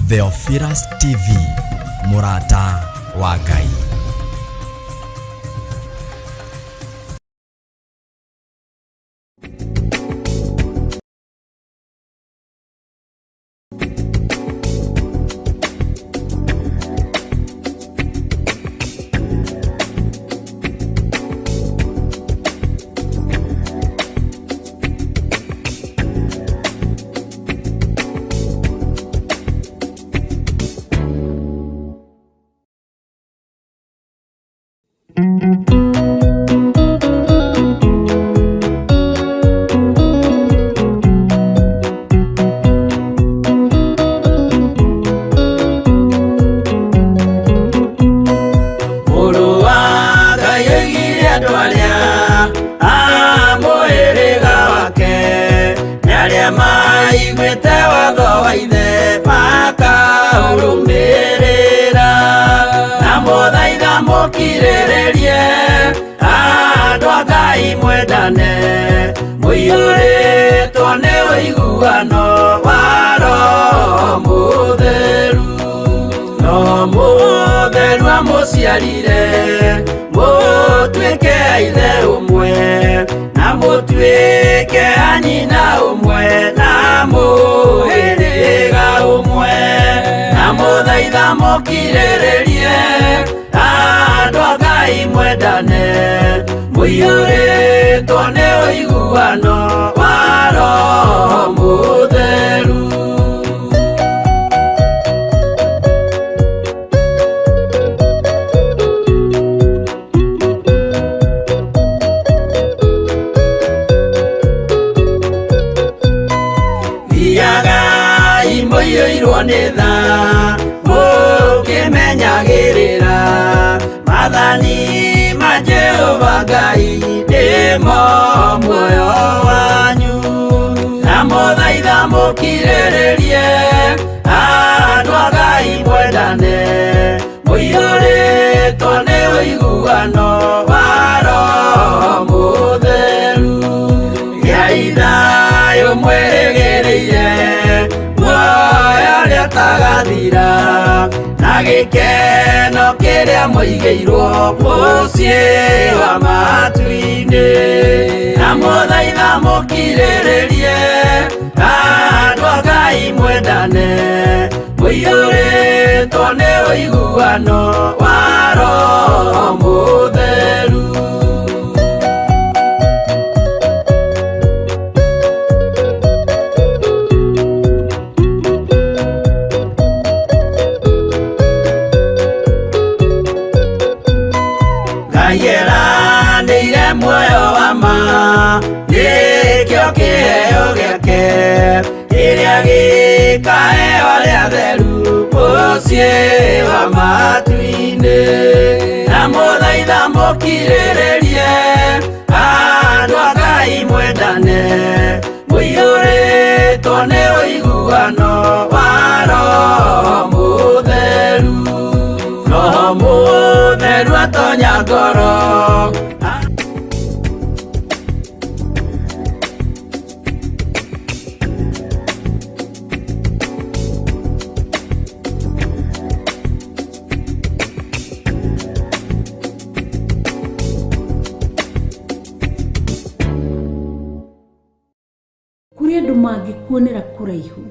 Theophilus TV, mũrata wa Ngai. Mũrũ wa Ngai oigire andũ arĩa a mũhĩrĩga wake nĩ arĩa maiguĩte watho wa ithe makaũrũmĩrĩra na mũthaitha mũkirĩrĩrie andũ a Ngai mwendane mũiyũrĩtwo nĩ ũiguano wa Roho Mũtheru. No mũtheru amũciarire mũtuĩke a ithe ũmwe na mũtuĩke a nyina ũmwe na mũhĩrĩga ũmwe na mũthaitha mũkirĩrĩrie andũ a Ngai mwendane mũiyũrĩtwo nĩ ũiguano wa Roho Mũtheru. Thiagai mũiyũirwo nĩ tha mũkĩmenyagĩrĩra maathani ma Jehova Ngai nĩmo muoyo wanyu na mũthaitha mũkirĩrĩrie andũ a Ngai mwendane mũiyũrĩtwo nĩ ũiguano wa Roho Mũtheru. Gĩai thayũ mwĩrĩgĩrĩire muoyo ũrĩa ũtagathira na gĩkeno kĩrĩa mũigĩirwo mũciĩ wa matu-inĩ na mũthaitha mũkirĩrĩrie andũ a Ngai mwendane mũiyũrĩtwo nĩ ũiguano wa Roho Mũtheru. Ngai eranĩire muoyo wa ma nĩkĩo kĩheo gĩake kĩrĩa gĩkaheo arĩa atheru mũciĩ wa matu-inĩ na mũthaitha mũkirĩrĩrie andũ a Ngai mwendane mũiyũrĩtwo nĩ ũiguano wa Roho Mũtheru. Roho Mũtheru atonya ngoro. Kũrĩ andũ mangĩkuonera kũraihu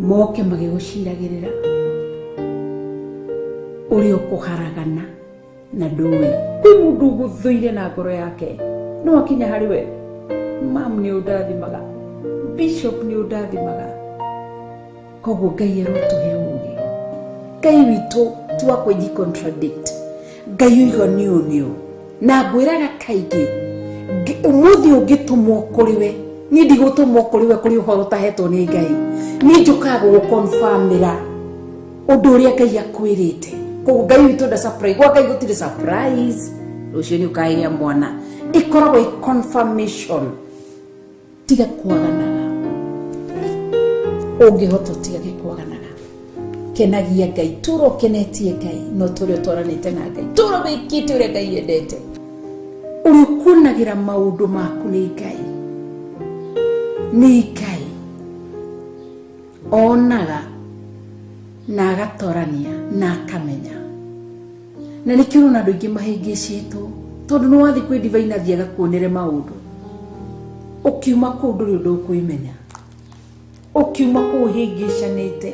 moke magĩgũciragĩrĩra ũrĩa ũkũharagana na ndũĩ. Kwĩ mũndũ ũgũthũire na ngoro yake no akinya harĩ we, mam nĩ ũndathimaga, bishop nĩ ũndathimaga. Koguo Ngai arotũhe ũgĩ. Ngai witũ ti wa kwĩji contradict. Ngai ũiga nĩ ũũ nĩ ũũ. Na ngwĩraga kaingĩ ũmũthĩ ũngĩtũmwo kũrĩ we, niĩ ndigũtũmwo kũrĩ we kũrĩ ũhoro ũtahetwo nĩ Ngai. Niĩ njũkaga gũgũconfirmĩra ũndũ ũrĩa Ngai akwĩrĩte. Koguo Ngai witũ nda surprise, gwa Ngai gũtirĩ surprise. Rũciũ nĩ ũkagĩa mwana. Ĩkoragwo ĩ confirmation. Tiga kwaganaga. Ũngĩhota ũtigage kwaganaga. Kenagia Ngai, tũra ũkenetie Ngai, no tũrĩa ũtwaranĩte na Ngai, tũra wĩkĩte ũrĩa Ngai endete. Ũrĩa ũkuonagĩra maũndũ maku nĩ Ngai. Nĩ Ngai. Onaga na agatorania na akamenya. Na nĩkĩo ũrona andũ aingĩ mahĩngĩcĩtwo, tondũ nĩ wathiĩ kwĩ divine athiĩ agakuonere maũndũ. Ũkiuma kũu ndũrĩ ũndũ ũkwĩmenya. Ũkiuma kũu ũhĩngĩcanĩte.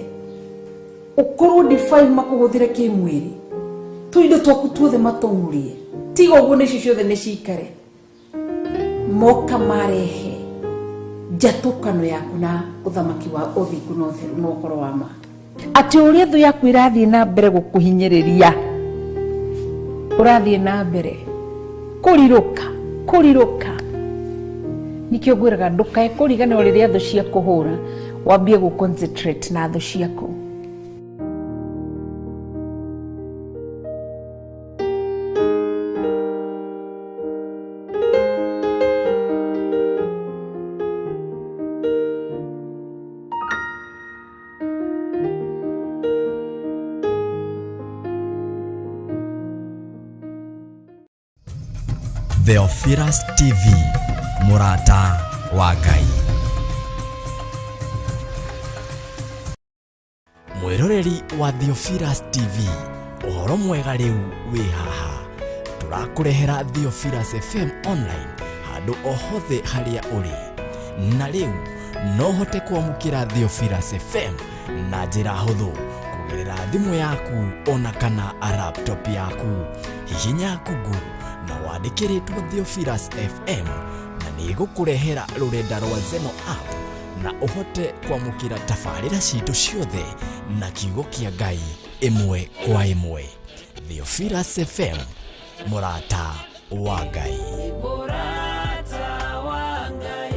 Ũkorwo divine makũhũthĩre kĩmwĩrĩ. Tũindo twaku tuothe matũng'ũrie. Tiga ũguo nĩcio ciothe nĩ cikare. Moka marehe njatũkano yaku na ũthamaki wa ũthingu na ũtheru na ũhoro wa ma. Atĩ ũrĩa thũ yaku ĩrathiĩ na mbere gũkũhinyĩrĩria, ũrathiĩ na mbere kũrirũka kũrirũka. Nĩkĩo ngwĩraga ndũkae kũriganĩrwo rĩrĩa thũ ciakũhũra, wambie gũ concentrate na thũ ciaku. Theophilus TV, mũrata wa Ngai. Mwĩroreri wa Theophilus TV, ũhoro mwega rĩu wĩ haha. Tũrakũrehera Theophilus FM online handũ o hothe harĩa ũrĩ. Na rĩu no ũhote kwamũkĩra Theophilus FM na njĩra hũthũ kũgerera thimũ yaku ona kana laptop yaku. Hihinya Google na wandĩkĩrĩtwo Theophilus FM na nĩ ĩgũkũrehera rũrenda rwa Zeno app na ũhote kwamũkĩra tabarĩra citũ ciothe na kiugo kĩa Ngai ĩmwe kwa ĩmwe. Theophilus FM, mũrata wa Ngai. Mũrata wa Ngai.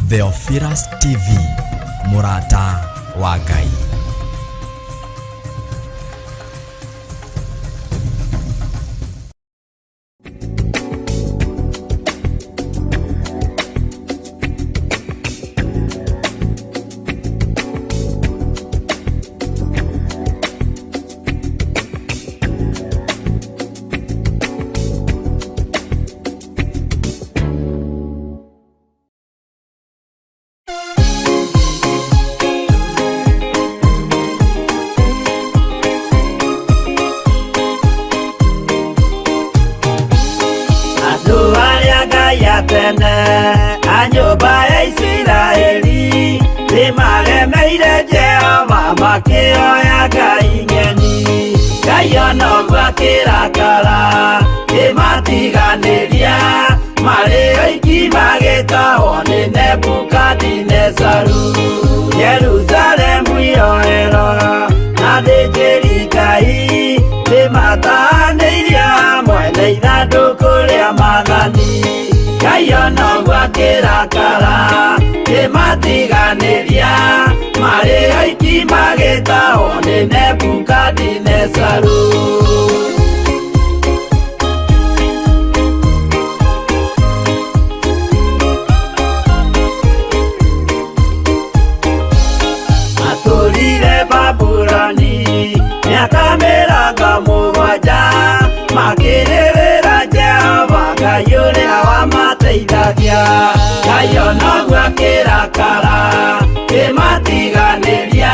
Theophilus TV, mũrata wa Ngai. Andũ arĩa Ngai a tene a nyũmba ya Isiraeli nĩmaremeire Jehova makĩoya ngai ng'eni. Ngai ona ũguo akĩrakara kĩmatiganĩria, marĩ oiki magĩtahwo nĩ Nebukadinezaru. Jerusalemu yoerwo na athĩnjĩri Ngai nĩmatahanĩirie hamwe na ithandũkũ rĩa maathani. Ngai ona ũguo akĩrakara kĩmatiganĩria, marĩ oiki magĩtahwo nĩ Nebukadinezaru. Matũrire Babuloni mĩaka mĩrongo mũgwanja, makĩrĩrĩra Jehova Ngai ũrĩa wamateithagia. Ngai ona ũguo akĩrakara kĩmatiganĩria,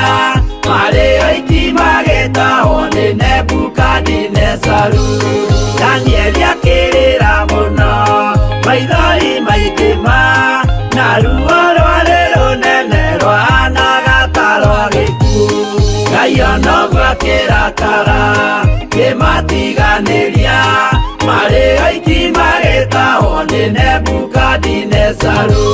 marĩ oiki magĩtahwo nĩ Nebukadinezaru. Danieli akĩrĩra mũno, maithori maingĩ ma, na ruo rwarĩ rũnene rwahanaga ta rwa gĩkuũ. Ngai ona ũguo akĩrakara kĩmatiganĩria, marĩ oiki magĩtahwo nĩ Nebukadinezaru.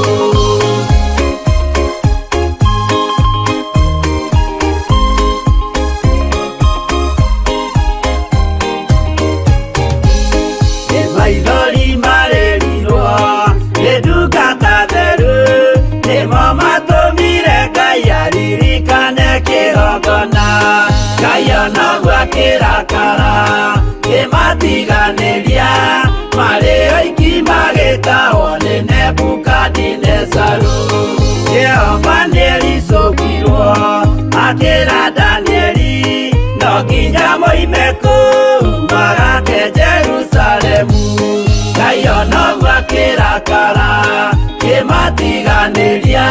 Nĩ maithori marĩrirwo nĩ ndungata theru, nĩmo matũmire Ngai aririkane kĩgongona. Ngai ona ũguo akĩrakara kĩmatiganĩria, marĩ magĩtahwo nĩ Nebukadinezaru. Jehova nĩericũkirwo akĩra Danieli no nginya moime kũu magake Jerusalemu. Ngai onoguo akĩrakara kĩmatiganĩria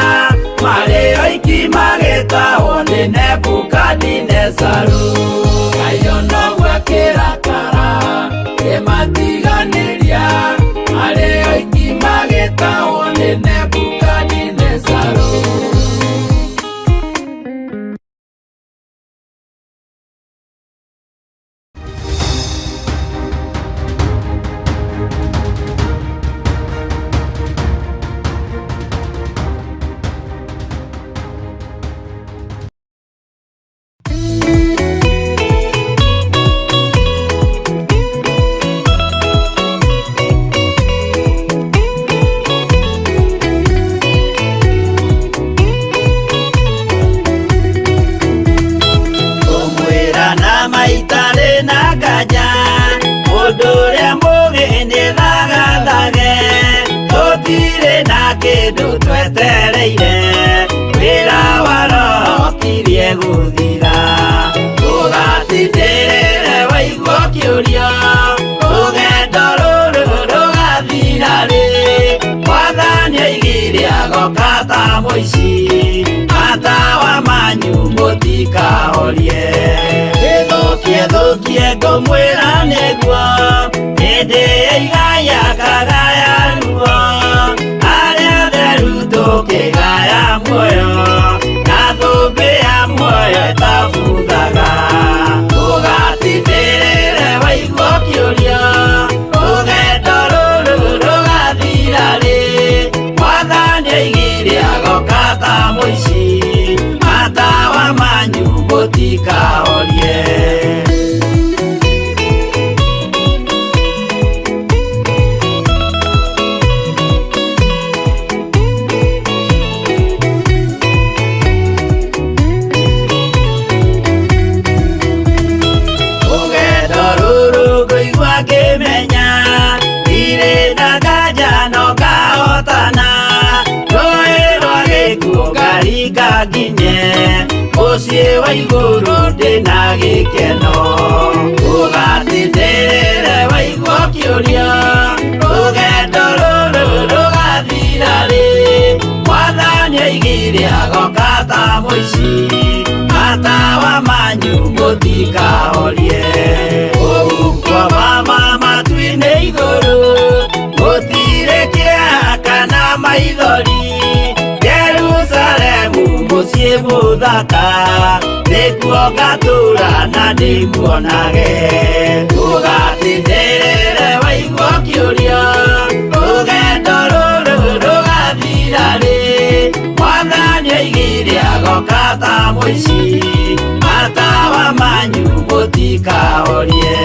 marĩ oiki magĩtahwo nĩ Nebukadinezaru. Ngai onoguo akĩrakara kĩmatiganĩria marĩ oiki magĩtahwo nĩ Nebukadinezaru. Kũmwĩra na maitarĩ na nganja mũndũ ũrĩa mũgĩ nĩ thagathage tũtirĩ na kĩndũ twetereire wĩra wa roho kirie gũthira ũgatindĩrĩre waigua kĩũria rũgendo rũrũ rũgathira rĩ mwathani aigire agoka ta mũici matawa manyu mũtikahorie ĩthũkie thũkie ngũmwĩra nĩguo hĩndĩ ĩigaya kagaya ruo arĩa atheru tũkĩgaya muoyo na thũmbĩ ya muoyo ĩtabuthaga ũgatindĩrĩre waigua kĩũria rũgendo rũrũ rũgathira rĩ mwathani aigire agoka ta mũici matawa manyu mũtikahorie. Rũgendo rũrũ ngũigua ngĩmenya ndirĩ na nganja no ngahotana rũĩ rwa gĩkuũ ngaringa nginye mũciĩ wa igũrũ ndĩna gĩkeno ũgatindĩrĩre waigua kĩũria rũgendo rũrũ rũgathira rĩ mwathani aigire agoka ta mũici matawa manyu mũtikahorie ũguo mama matu-inĩ igũrũ gũtirĩ kĩeha kana maithori Jerusalemu mũciĩ mũthaka nĩkuo ngatũũra na ndĩmuonage ũgatindĩrĩre waigua kĩũria rũgendo rũrũ rũgathira rĩ mwathani aigire agoka ta mũici matawa manyu mũtikahorie.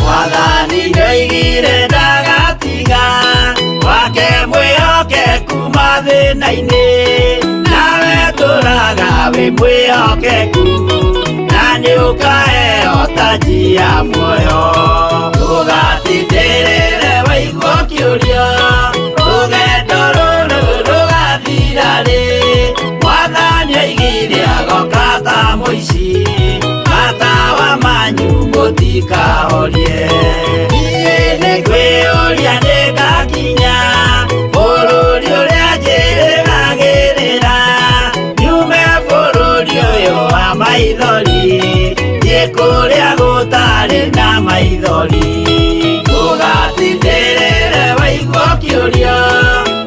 Mwathani nĩoigire ndagatiga wake mwĩhokeku mathĩna-inĩ nawe tũraga wĩ mwĩhokeku na nĩũkaheo taji ya muoyo ũgatindĩrĩre waigua kĩũria rũgendo rũrũ rũgathira rĩ mwathani aigire agoka ta mũici matawa manyu mũtikahorie niĩ nĩngwĩyũria nĩngakinya bũrũri ũrĩa njĩrĩgagĩrĩra nyume bũrũri ũyũ wa maithori thiĩ kũrĩa gũtarĩ na maithori ũgatindĩrĩre waigua kĩũria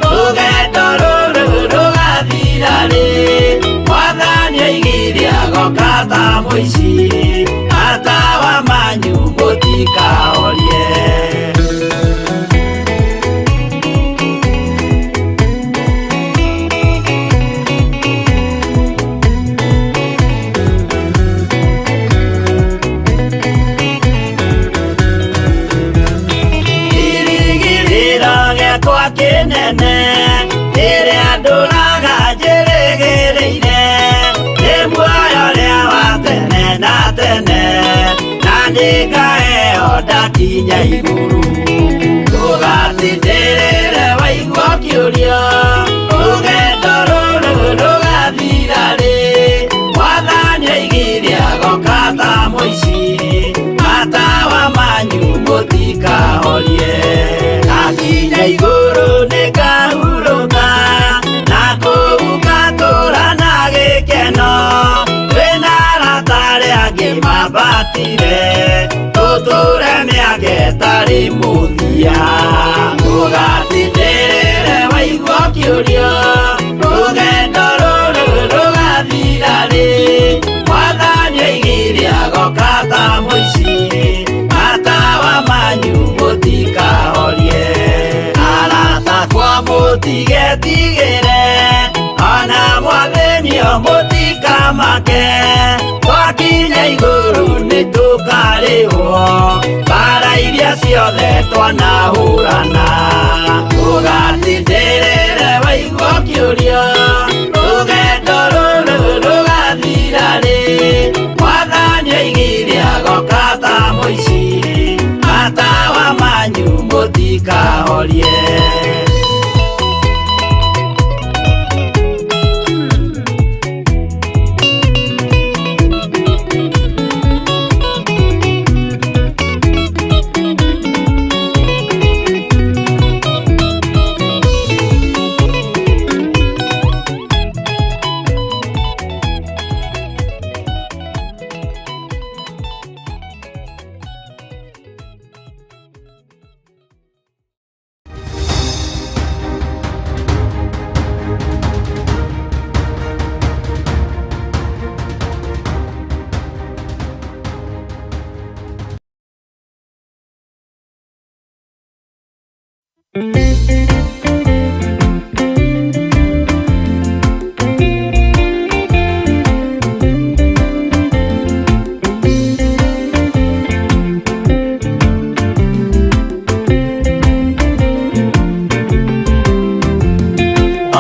rũgendo rũrũ rũgathira rĩ mwathani aigire agoka ta mũici matawa manyu mũtikahorie. Irigirĩro kĩnene rĩrĩa ndũraga njĩrĩgĩrĩire nĩ muoyo ũrĩa wa tene na tene na nĩngaheo ndakinya igũrũ ndũgatindĩrĩre waigua ũkĩũrio rũgendo rũrũ rũgathira rĩ mwathani oigire agoka ta mũici matawa manyu mũtikahorie ndakinya igũrũ nĩngahurũka na kũu ngatũũra na gĩkeno twĩna arata arĩa angĩ mambatire tũtũre mĩaka ĩtarĩ mũthia ndũgatindĩrĩre waigua ũkĩũrio rũgendo rũrũ rũgathira rĩ mwathani oigire agoka ta mũici matawa manyu mũtikahorie arata kwa mũtigetigĩre ona mwathĩnio mũtikamake twakinya igũrũ nĩtũkarĩhwo mbara iria ciothe twanahũrana ndũgatindĩrĩre waigua ũkĩũrio rũgendo rũrũ rũgathira rĩ mwathani oigire agoka ta mũici matawa manyu mũtikahorie.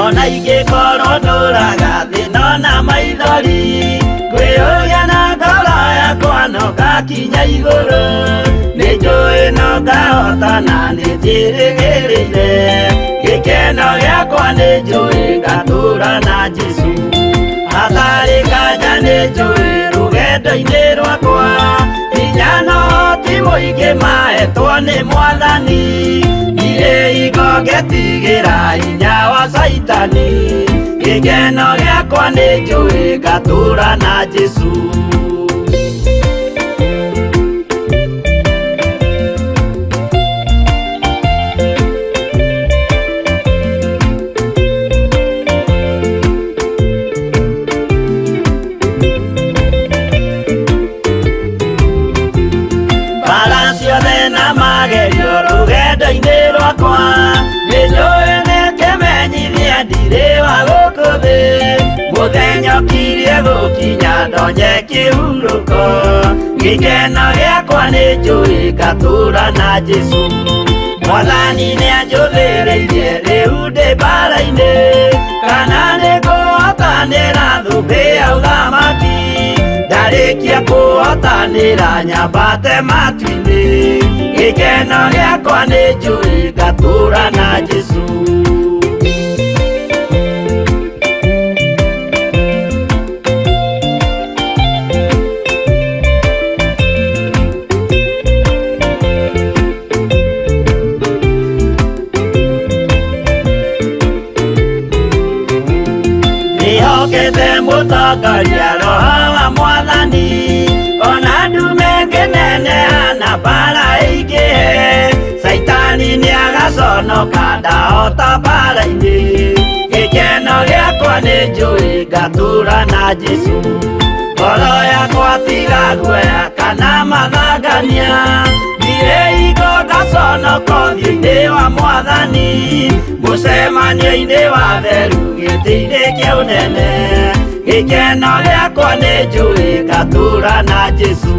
Ona ingĩkorwo ndũraga thĩna na maithori ngwĩyũria na ngoro yakwa no ngakinya igũrũ nĩ njũĩ no ngahotana nĩ njĩrĩgĩrĩire gĩkeno gĩakwa nĩ njũĩ ngatũũra na Jesũ hatarĩ nganja nĩ njũĩ rũgendo-inĩ rwakwa hinya no ti mũingĩ mahetwo nĩ mwathani irĩ hingo ngetigĩra hinya wa Caitani gĩkeno gĩakwa nĩ njũĩ ngatũũra na Jesũ. Mbara ciothe na magerio rũgendo-inĩ rwakwa nĩ njũĩ nĩ kĩmenyithia ndirĩ wa gũkũ thĩ mũthenya ũkirie gũkinya ndonye kĩhurũko gĩkeno gĩakwa nĩ njũĩ ngatũũra na Jesũ mwathani nĩ anjũthĩrĩirie rĩu ndĩ mbara-inĩ kana nĩ ngũhotanĩra thũmbĩ ya ũthamaki ndarĩkia kũhotanĩra nyambate matu-inĩ gĩkeno gĩakwa nĩ njũĩ ngatũũra na Jesũ. Ndĩhokete mũtongoria roho wa mwathani ona ndume ngĩneneha na mbara ĩingĩhe Caitani nĩagaconoka ndahota mbara-inĩ gĩkeno gĩakwa nĩ njũĩ ngatũũra na Jesũ ngoro yakwa tiga guoya kana mathangania ndirĩ hingo ngaconoka ũthiũ-inĩ wa mwathani mũcemanio-inĩ wa theru gĩtĩ-inĩ kĩa ũnene gĩkeno gĩakwa nĩ njũĩ ngatũũra na Jesũ.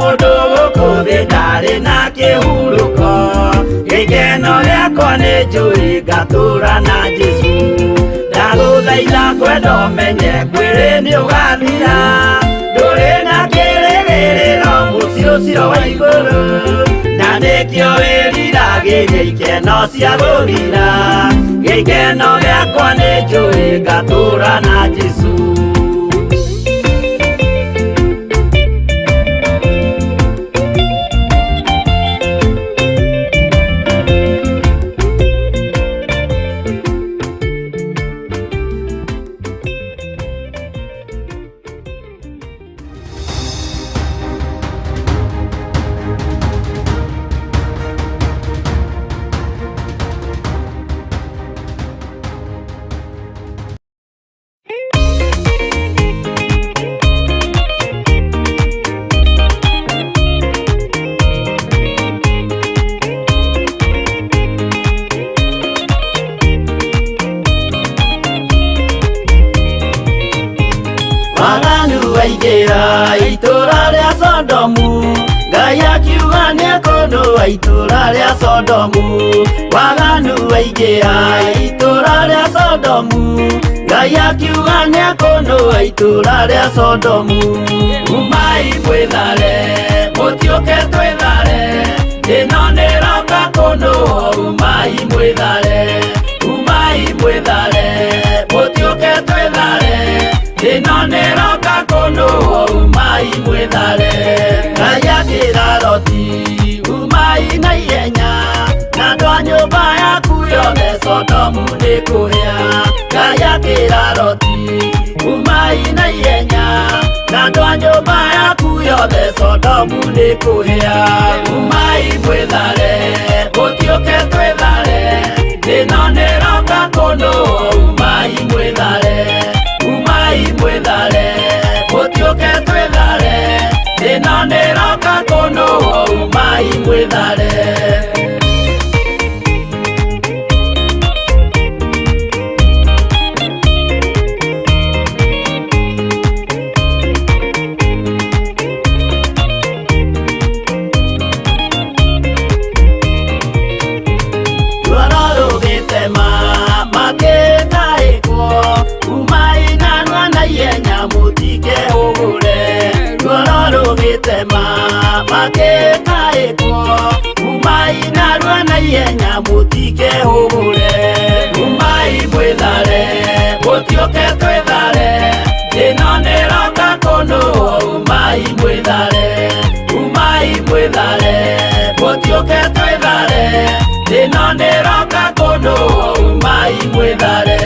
Mũndũ gũkũ thĩ ndarĩ na kĩhurũko. Gĩkeno gĩakwa nĩ njũĩ ngatũra na Jesũ. Ndagũthaitha kwenda ũmenye mwĩrĩ nĩ ũgathira. Ndũrĩ na kĩrĩgĩrĩro mũciĩ ũcio wa igũrũ. Na nĩkĩo wĩriragĩria ikeno cia gũthira. Gĩkeno gĩakwa nĩ njũĩ ngatũra na Jesũ. Waganu waingĩra itũra rĩa Sodomu, Ngai akiuga nĩekũnũa itũra rĩa Sodomu. Waganu waingĩra itũra rĩa Sodomu, Ngai akiuga nĩekũnũa itũra rĩa Sodomu. Umai mwĩthare, mũtiũke twĩthare, ĩno nĩroka kũnũa. Umai mwĩthare, umai mwĩthare, mũtiũke twĩthare, ĩno nĩroka kũnũa. Umai mwĩthare. Ngai akĩra Loti, umai na ihenya, na andũ a nyũmba yaku yothe Sodomu nĩ kũhĩa. Ngai akĩra Loti, umai na ihenya, na andũ a nyũmba yaku yothe Sodomu nĩ kũhĩa. Umai mwĩthare, mũtiũke twĩthare, ĩno nĩroka kũnũa. Umai mwĩthare, umai mwĩthare, mũtiũke twĩthare, ĩno nĩroka kũnũa. Umai mwĩthare. Ruoro rũgĩtema makĩtaĩkwo, umai narua na ihenya mũtikehũgũre. Ruoro rũgĩtema makĩtaĩkwo, umai narua na ihenya mũtikehũgũre. Umai mwĩthare, mũtiũke twĩthare, ĩno nĩroka kũnũa. Umai mwĩthare, umai mwĩthare, mũtiũke twĩthare, ĩno nĩroka kũnũa. Umai mwĩthare.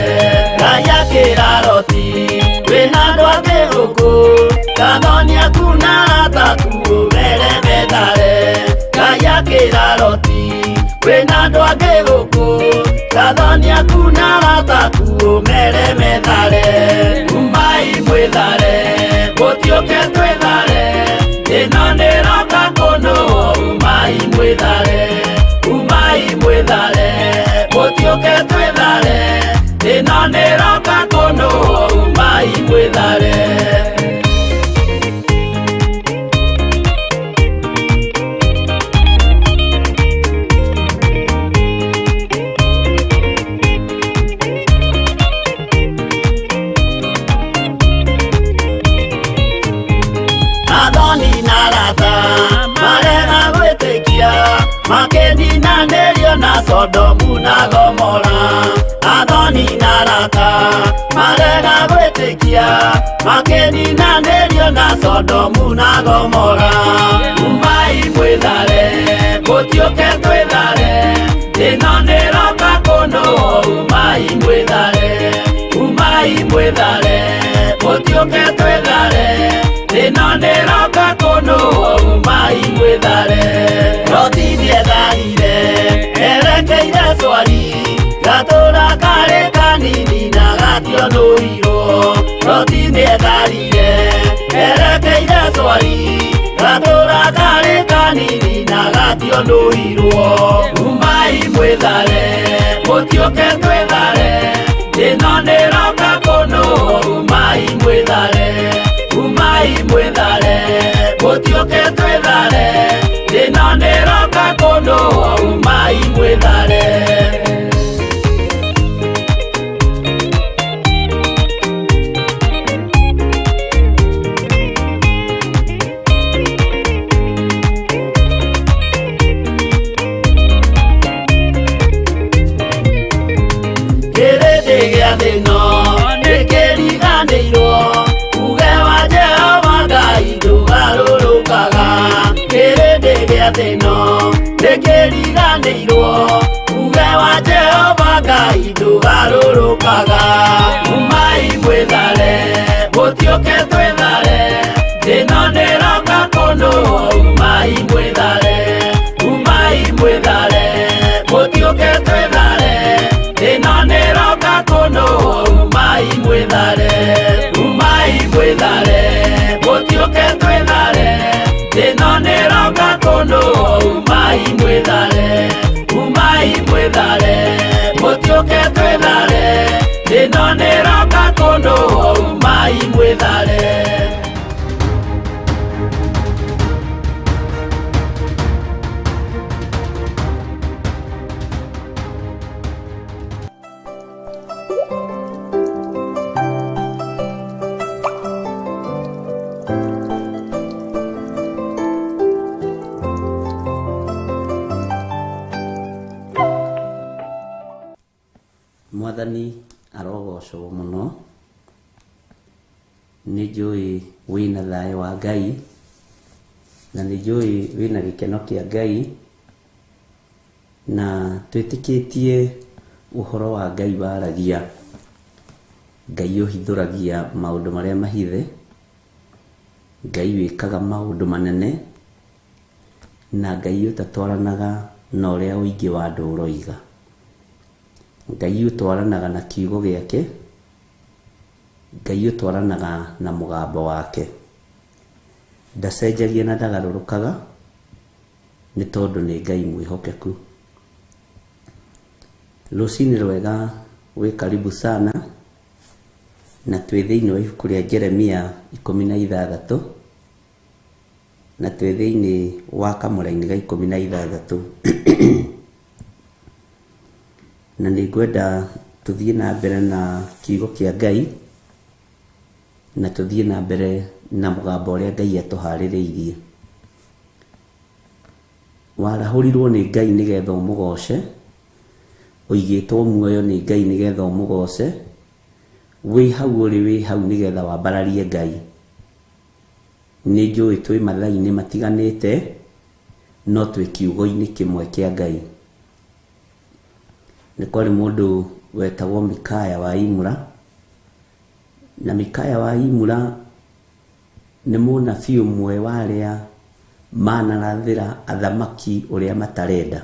Ngai akĩra Loti, wĩna andũ angĩ gũkũ, ngathoni aku na arata aku ũmere methare. Ngai akĩra Loti, wĩna andũ angĩ gũkũ, ngathoni aku na arata aku ũmere methare. Umai mwĩthare, mũtiũke twĩthare, ĩno nĩroka kũnũa. Umai mwĩthare, umai mwĩthare, mũtiũke twĩthare, ĩno nĩroka kũnũa. Umai mwĩthare. Athoni na arata marega gwĩtĩkia, makĩninanĩrio na Sodomu na Gomora. Athoni na arata marega gwĩtĩkia, makĩninanĩrio na Sodomu na Gomora. Umai mwĩthare, mũtiũke twĩthare, ĩno nĩroka kũnũa. Umai mwĩthare, umai mwĩthare, mũtiũke twĩthare, ĩno nĩroka kũnũa. Umai mwĩthare. Loti nĩetharire erekeire Swari, gatũra karĩ kanini na gationũirwo. Loti nĩetharire erekeire Swari, gatũra karĩ kanini na gationũirwo. Umai mwĩthare, mũtiũke twĩthare, ĩno nĩroka kũnũa. Umai mwĩthare, umai mwĩthare, mũtiũke Mũtiũke twĩthare, thĩna nĩroka kũndũ umai mwĩthare. Kĩrĩndĩ gĩa thĩno nĩkĩriganĩirwo, uge wa Jehova Ngai ndũgarũrũkaga. Kĩrĩndĩ gĩa thĩno nĩkĩriganĩirwo, uge wa Jehova Ngai ndũgarũrũkaga. Umai mwĩthare, mũtiũke twĩthare, thĩno nĩroka kũndũ umai mwĩthare. Umai mwĩthare, mũtiũke twĩthare, thĩno nĩroka kũndũ umai mwĩthare. Umai mwĩthare, mũtiũke twĩthare, thĩno nĩroka kũndũ umai mwĩthare. Umai mwĩthare, mũtiũke twĩthare, thĩno nĩroka kũndũ umai mwĩthare. Mwathani arogocwo mũno. Nĩ njũĩ wĩna thayũ wa Ngai, na nĩ njũĩ wĩna gĩkeno kĩa Ngai, na twĩtĩkĩtie ũhoro wa Ngai waragia. Ngai ũhithũragia maũndũ marĩa mahithe, Ngai wĩkaga maũndũ manene, na Ngai ũtatwaranaga na ũrĩa ũingĩ wa andũ ũroiga. Ngai ũtwaranaga na kiugo gĩake, Ngai ũtwaranaga na mũgambo wake. Ndacenjagia na ndagarũrũkaga, nĩ tondũ nĩ Ngai mwĩhokeku. Rũcinĩ rwega, wĩ karibu sana, na twĩ thĩinĩ wa ibuku rĩa Jeremia 16, na twĩ thĩinĩ wa kamũraini ga 16. Na nĩ ngwenda tũthiĩ na mbere na kiugo kĩa Ngai, na tũthiĩ na mbere na mũgambo ũrĩa Ngai atũharĩrĩirie. Warahũrirwo nĩ Ngai nĩgetha ũmũgoce, ũigĩtwo muoyo nĩ Ngai nĩgetha ũmũgoce, wĩ hau ũrĩ wĩ hau nĩgetha wambararie Ngai. Nĩ njũĩ twĩ mathaa-inĩ matiganĩte, no twĩ kiugo-inĩ kĩmwe kĩa Ngai. Nĩ kwarĩ mũndũ wetagwo Mikaya wa Imura, na Mikaya wa Imura nĩ mũnabii ũmwe wa arĩa manarathĩra athamaki ũrĩa matarenda.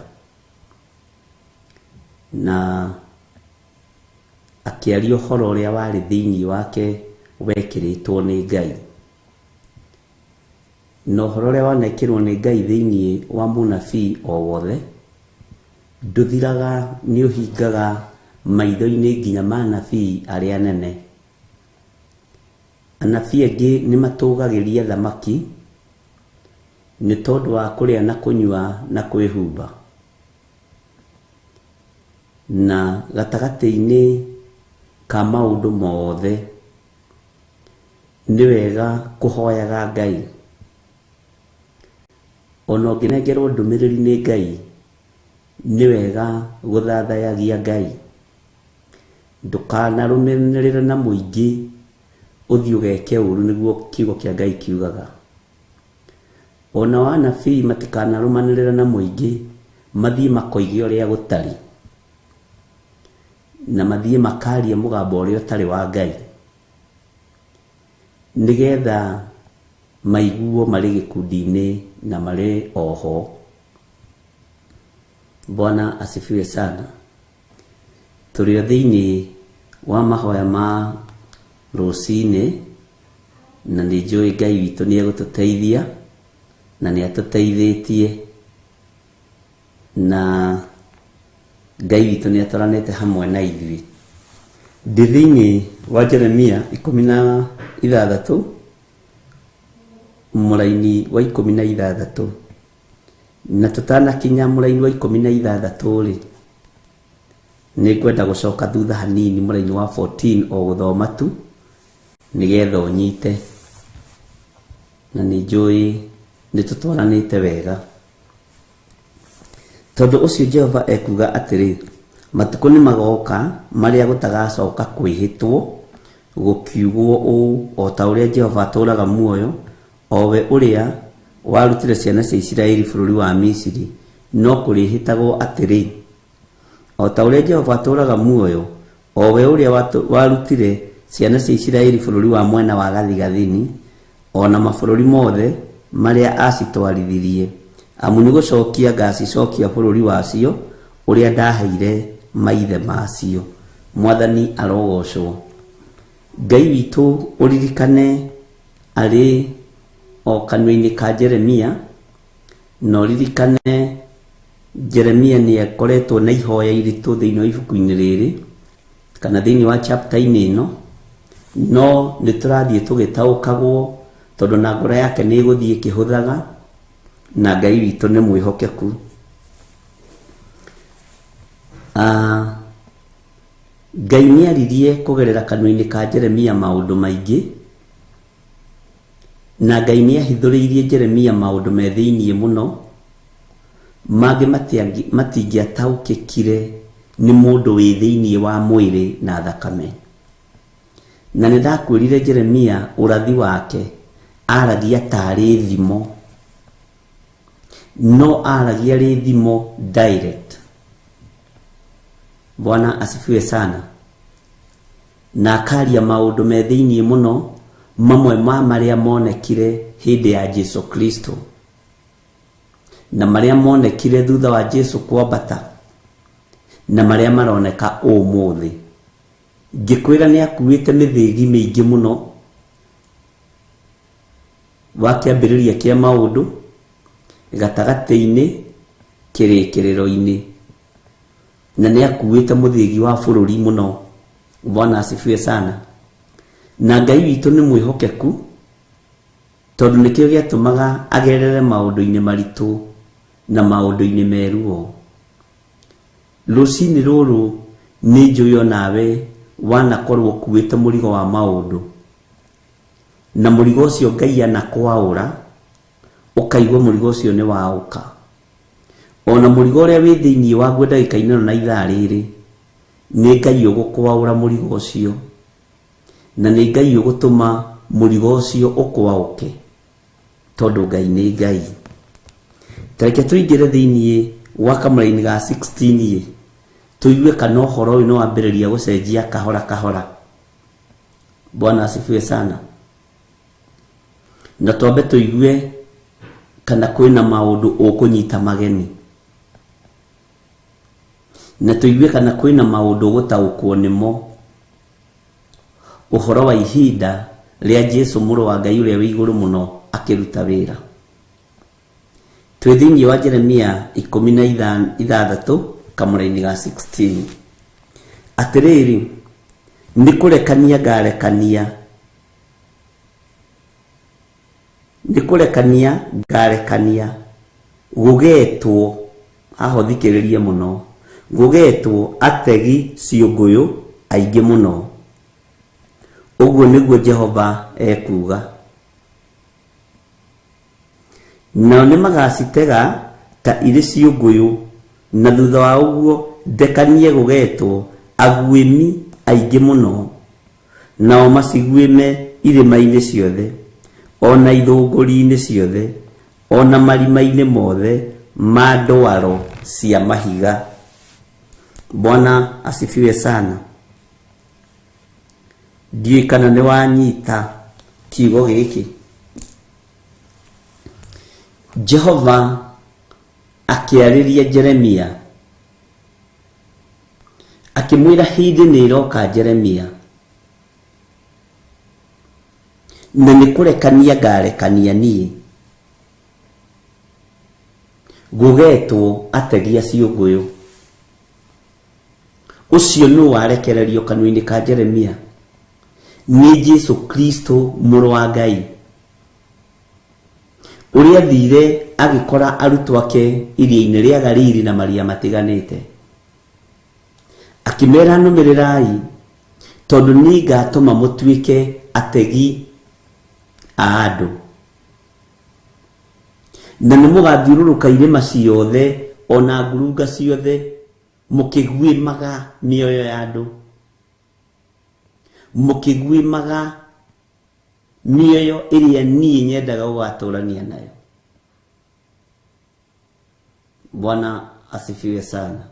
Na akĩaria ũhoro ũrĩa warĩ thĩinĩ wake wekĩrĩtwo nĩ Ngai. Na ũhoro ũrĩa wanekĩrwo nĩ Ngai thĩinĩ wa mũnabii o wothe, ndũthiraga, nĩ ũhingaga maitho-inĩ nginya ma anabii arĩa anene. Anabii angĩ nĩ matũgagĩria thamaki nĩ tondũ wa kũrĩa na kũnyua na kwĩhumba. Na gatagatĩ-inĩ ka maũndũ mothe, nĩ wega kũhoyaga Ngai. Ona ũngĩnengerwo ndũmĩrĩri nĩ Ngai, nĩ wega gũthathayagia Ngai. Ndũkanarũmanĩrĩre na mũingĩ ũthiĩ ũgeke ũru, nĩguo kiugo kĩa Ngai kiugaga. Ona anabii matikanarũmanĩrĩre na mũingĩ, mathiĩ makoige ũrĩa gũtarĩ, na mathiĩ makarie mũgambo ũrĩa ũtarĩ wa Ngai, nĩgetha maiguo marĩ gĩkundi-inĩ na marĩ oho. Bwana asifiwe sana. Tũrĩ o thĩinĩ wa mahoya ma rũcinĩ, na nĩ njũĩ Ngai witũ nĩ egũtũteithia, na nĩ atũteithĩtie, na Ngai witũ nĩ atwaranĩte hamwe na ithuĩ. Ndĩ thĩinĩ wa Jeremia 16. Mũraini wa 16. Na tũtanakinya mũraini wa 16 rĩ, nĩ ngwenda gũcoka thutha hanini mũraini wa 14 o gũthoma tu nĩgetha ũnyite, na nĩ njũĩ nĩ tũtwaranĩte wega. Tondũ ũcio Jehova ekuuga atĩrĩ, matukũ nĩ magoka marĩa gũtagacoka kwĩhĩtwo gũkiugwo ũũ, o ta ũrĩa Jehova atũũraga muoyo, o we ũrĩa warutire ciana cia Isiraeli bũrũri wa Misiri, no kũrĩhĩtagwo atĩrĩ, o ta ũrĩa Jehova atũũraga muoyo, o we ũrĩa warutire ciana cia Isiraeli bũrũri wa mwena wa gathigathini, o na mabũrũri mothe marĩa acitwarithirie, amu nĩ gũcokia ngacicokia bũrũri wacio ũrĩa ndaheire maithe macio. Mwathani arogocwo. Ngai witũ ũririkane arĩ o kanua-inĩ ka Jeremia, na ũririkane Jeremia nĩ akoretwo na ihoya iritũ thĩinĩ wa ibuku-inĩ rĩrĩ kana thĩinĩ wa chapter-inĩ ĩno, no nĩ tũrathiĩ tũgĩtaũkagwo tondũ na ngoro yake nĩ ĩgũthiĩ ĩkĩhũthaga, na Ngai witũ nĩ mwĩhokeku. Ngai nĩ aririe kũgerera kanua-inĩ ka Jeremia maũndũ maingĩ, na Ngai nĩ ahithũrĩirie Jeremia maũndũ me thĩiniĩ mũno, mangĩ matingĩataũkĩkire nĩ mũndũ wĩ thĩiniĩ wa mwĩrĩ na thakame. Na nĩ ndakwĩrire Jeremia ũrathi wake aragia tarĩ thimo, no aragia rĩ thimo direct. Bwana asifiwe sana. Na akaria maũndũ me thĩiniĩ mũno, mamwe ma marĩa monekire hĩndĩ ya Jesu Kristo na marĩa monekire thutha wa Jesu kwambata na marĩa maroneka ũmũthĩ. Ngĩkwĩra nĩ akuĩte mĩthĩgi mĩingĩ mũno wa kĩambĩrĩria kĩa maũndũ, gatagatĩ-inĩ, kĩrĩkĩrĩro-inĩ, na nĩ akuĩte mũthĩgi wa bũrũri mũno. Bwana asifiwe sana. Na Ngai witũ nĩ mwĩhokeku, tondũ nĩkĩo gĩatũmaga agerere maũndũ-inĩ maritũ na maũndũ-inĩ meruo. Rũcinĩ rũrũ nĩ njũĩ onawe wanakorwo ũkuĩte mũrigo wa maũndũ, na mũrigo ũcio Ngai anakwaũra, ũkaigua mũrigo ũcio nĩ waũka. Ona mũrigo ũrĩa wĩ thĩiniĩ waguo ndagĩka-inĩ ĩno na ithaa rĩrĩ, nĩ Ngai ũgũkwaũra mũrigo ũcio, na nĩ Ngai ũgũtũma mũrigo ũcio ũkwaũke, tondũ Ngai nĩ Ngai. Tareke tũingĩre thĩiniĩ wa kamũraini ga 16 tũigue kana ũhoro ũyũ nĩ wambĩrĩria gũcenjia kahora kahora. Bwana asifiwe sana. Na twambe tũigue kana kwĩna maũndũ ũkũnyita mageni, na tũigue kana kwĩna maũndũ ũgũtaũkwo nĩmo ũhoro wa ihinda rĩa Jesu mũrũ wa Ngai ũrĩa wĩ igũrũ mũno akĩruta wĩra. Twĩ thĩinĩ wa Jeremia 16 kamũraini ga 16. Atĩrĩrĩ, nĩ kũrekania ngarekania, nĩ kũrekania ngarekania gũgetwo, haha ũthikĩrĩrie mũno, gũgetwo ategi ciũngũyũ aingĩ mũno. Ũguo nĩguo Jehova ekuuga. Nao nĩmagacitega ta irĩ ciũngũyũ, na thutha wa ũguo ndekanie gũgetwo aguĩmi aingĩ mũno, nao maciguĩme irĩma-inĩ ciothe, o na ithũngũri-inĩ ciothe, o na marima-inĩ mothe ma ndwaro cia mahiga. Bwana asifiwe sana. Ndiũĩ kana nĩ wanyita kiugo gĩkĩ. Jehova akĩarĩria Jeremia akĩmwĩra hĩndĩ nĩ ĩroka Jeremia, na nĩ kũrekania ngarekania niĩ gũgetwo ategi a ciũngũyũ. Ũcio nũ warekererio kanua-inĩ ka Jeremia? Nĩ Jesu Kristo mũrũ wa Ngai. Ũrĩa athire agĩkora arutwo ake iria-inĩ rĩa Galili na maria matiganĩte. Akĩmera nũmĩrĩrai, tondũ niĩ ngatũma mũtuĩke ategi a andũ. Na nĩ mũgathiũrũrũka irĩma ciothe o na ngurunga ciothe mũkĩguĩmaga mĩoyo ya andũ, mũkĩguĩmaga mĩoyo ĩrĩa niĩ nyendaga gũgatũrania nayo. Bwana asifiwe sana.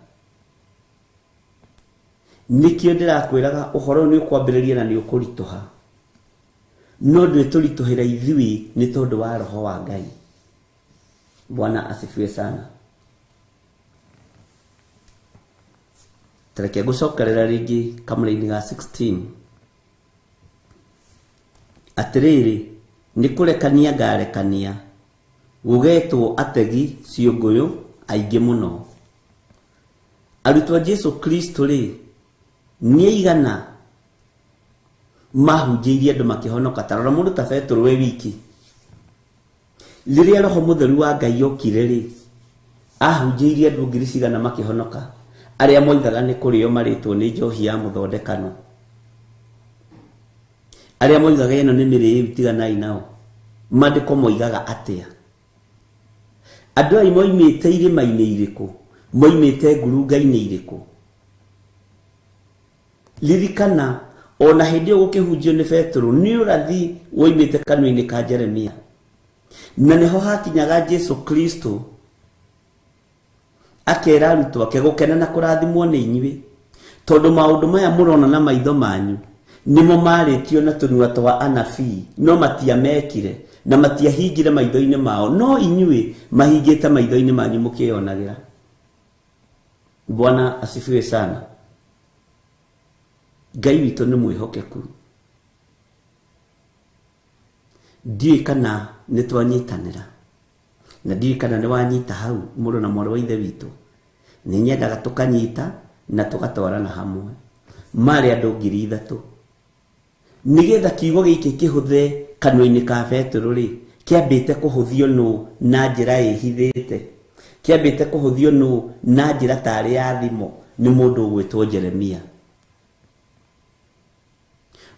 Nĩkĩo ndĩrakwĩraga ũhoro ũyũ nĩ ũkwambĩrĩria na nĩ ũkũritũha, no ndwĩtũritũhĩra ithuĩ nĩ tondũ wa roho wa Ngai. Bwana asifiwe sana. Tareke ngũcokerera rĩngĩ kamũra-inĩ ga 16. Atĩrĩrĩ, nĩ kũrekania ngarekania, gũgetwo ategi ciũngũyũ aingĩ mũno. Arutwo a Jesu Kristo rĩ, nĩ aigana mahunjĩirie andũ makĩhonoka? Ta rora mũndũ ta Petero we wiki. Rĩrĩa Roho Mũtheru wa Ngai okire rĩ, ahunjĩirie andũ ngiri cigana makĩhonoka, arĩa moigaga nĩ kũrĩo marĩtwo nĩ njohi ya mũthondekano, arĩa moigaga ĩno nĩ mĩrĩĩu tiganai nao. Maandĩko moigaga atĩa? Andũ aya moimĩte irĩma-inĩ irĩkũ? Moimĩte ngurunga-inĩ irĩkũ? Ririkana, ona hĩndĩ ĩyo gũkĩhunjio nĩ Petero, nĩ ũrathi woimĩte kanua-inĩ ka Jeremia. Na nĩho hakinyaga Jesu Kristo akera arutwo ake, gũkena na kũrathimwo nĩ inyuĩ, tondũ maũndũ maya mũrona na maitho manyu nĩmo marĩtio na tũnua twa anabii, no matiamekire na matiahingire maitho-inĩ mao, no inyuĩ mahingĩte maitho-inĩ manyu mũkĩyonagĩra. Bwana asifiwe sana. Ngai witũ nĩ mwĩhokeku. Ndiũĩ kana nĩ twanyitanĩra, na ndiũĩ kana nĩ wanyita hau, mũrũ na mwarĩ wa ithe witũ. Nĩ nyendaga tũkanyita na tũgatwarana hamwe. Marĩ andũ 3,000. Nĩgetha kiugo gĩkĩ kĩhũthe kanua-inĩ ka Petero rĩ, kĩambĩte kũhũthio nũ na njĩra ĩhithĩte? Kĩambĩte kũhũthio nũ na njĩra tarĩ ya thimo nĩ mũndũ ũgwĩtwo Jeremia.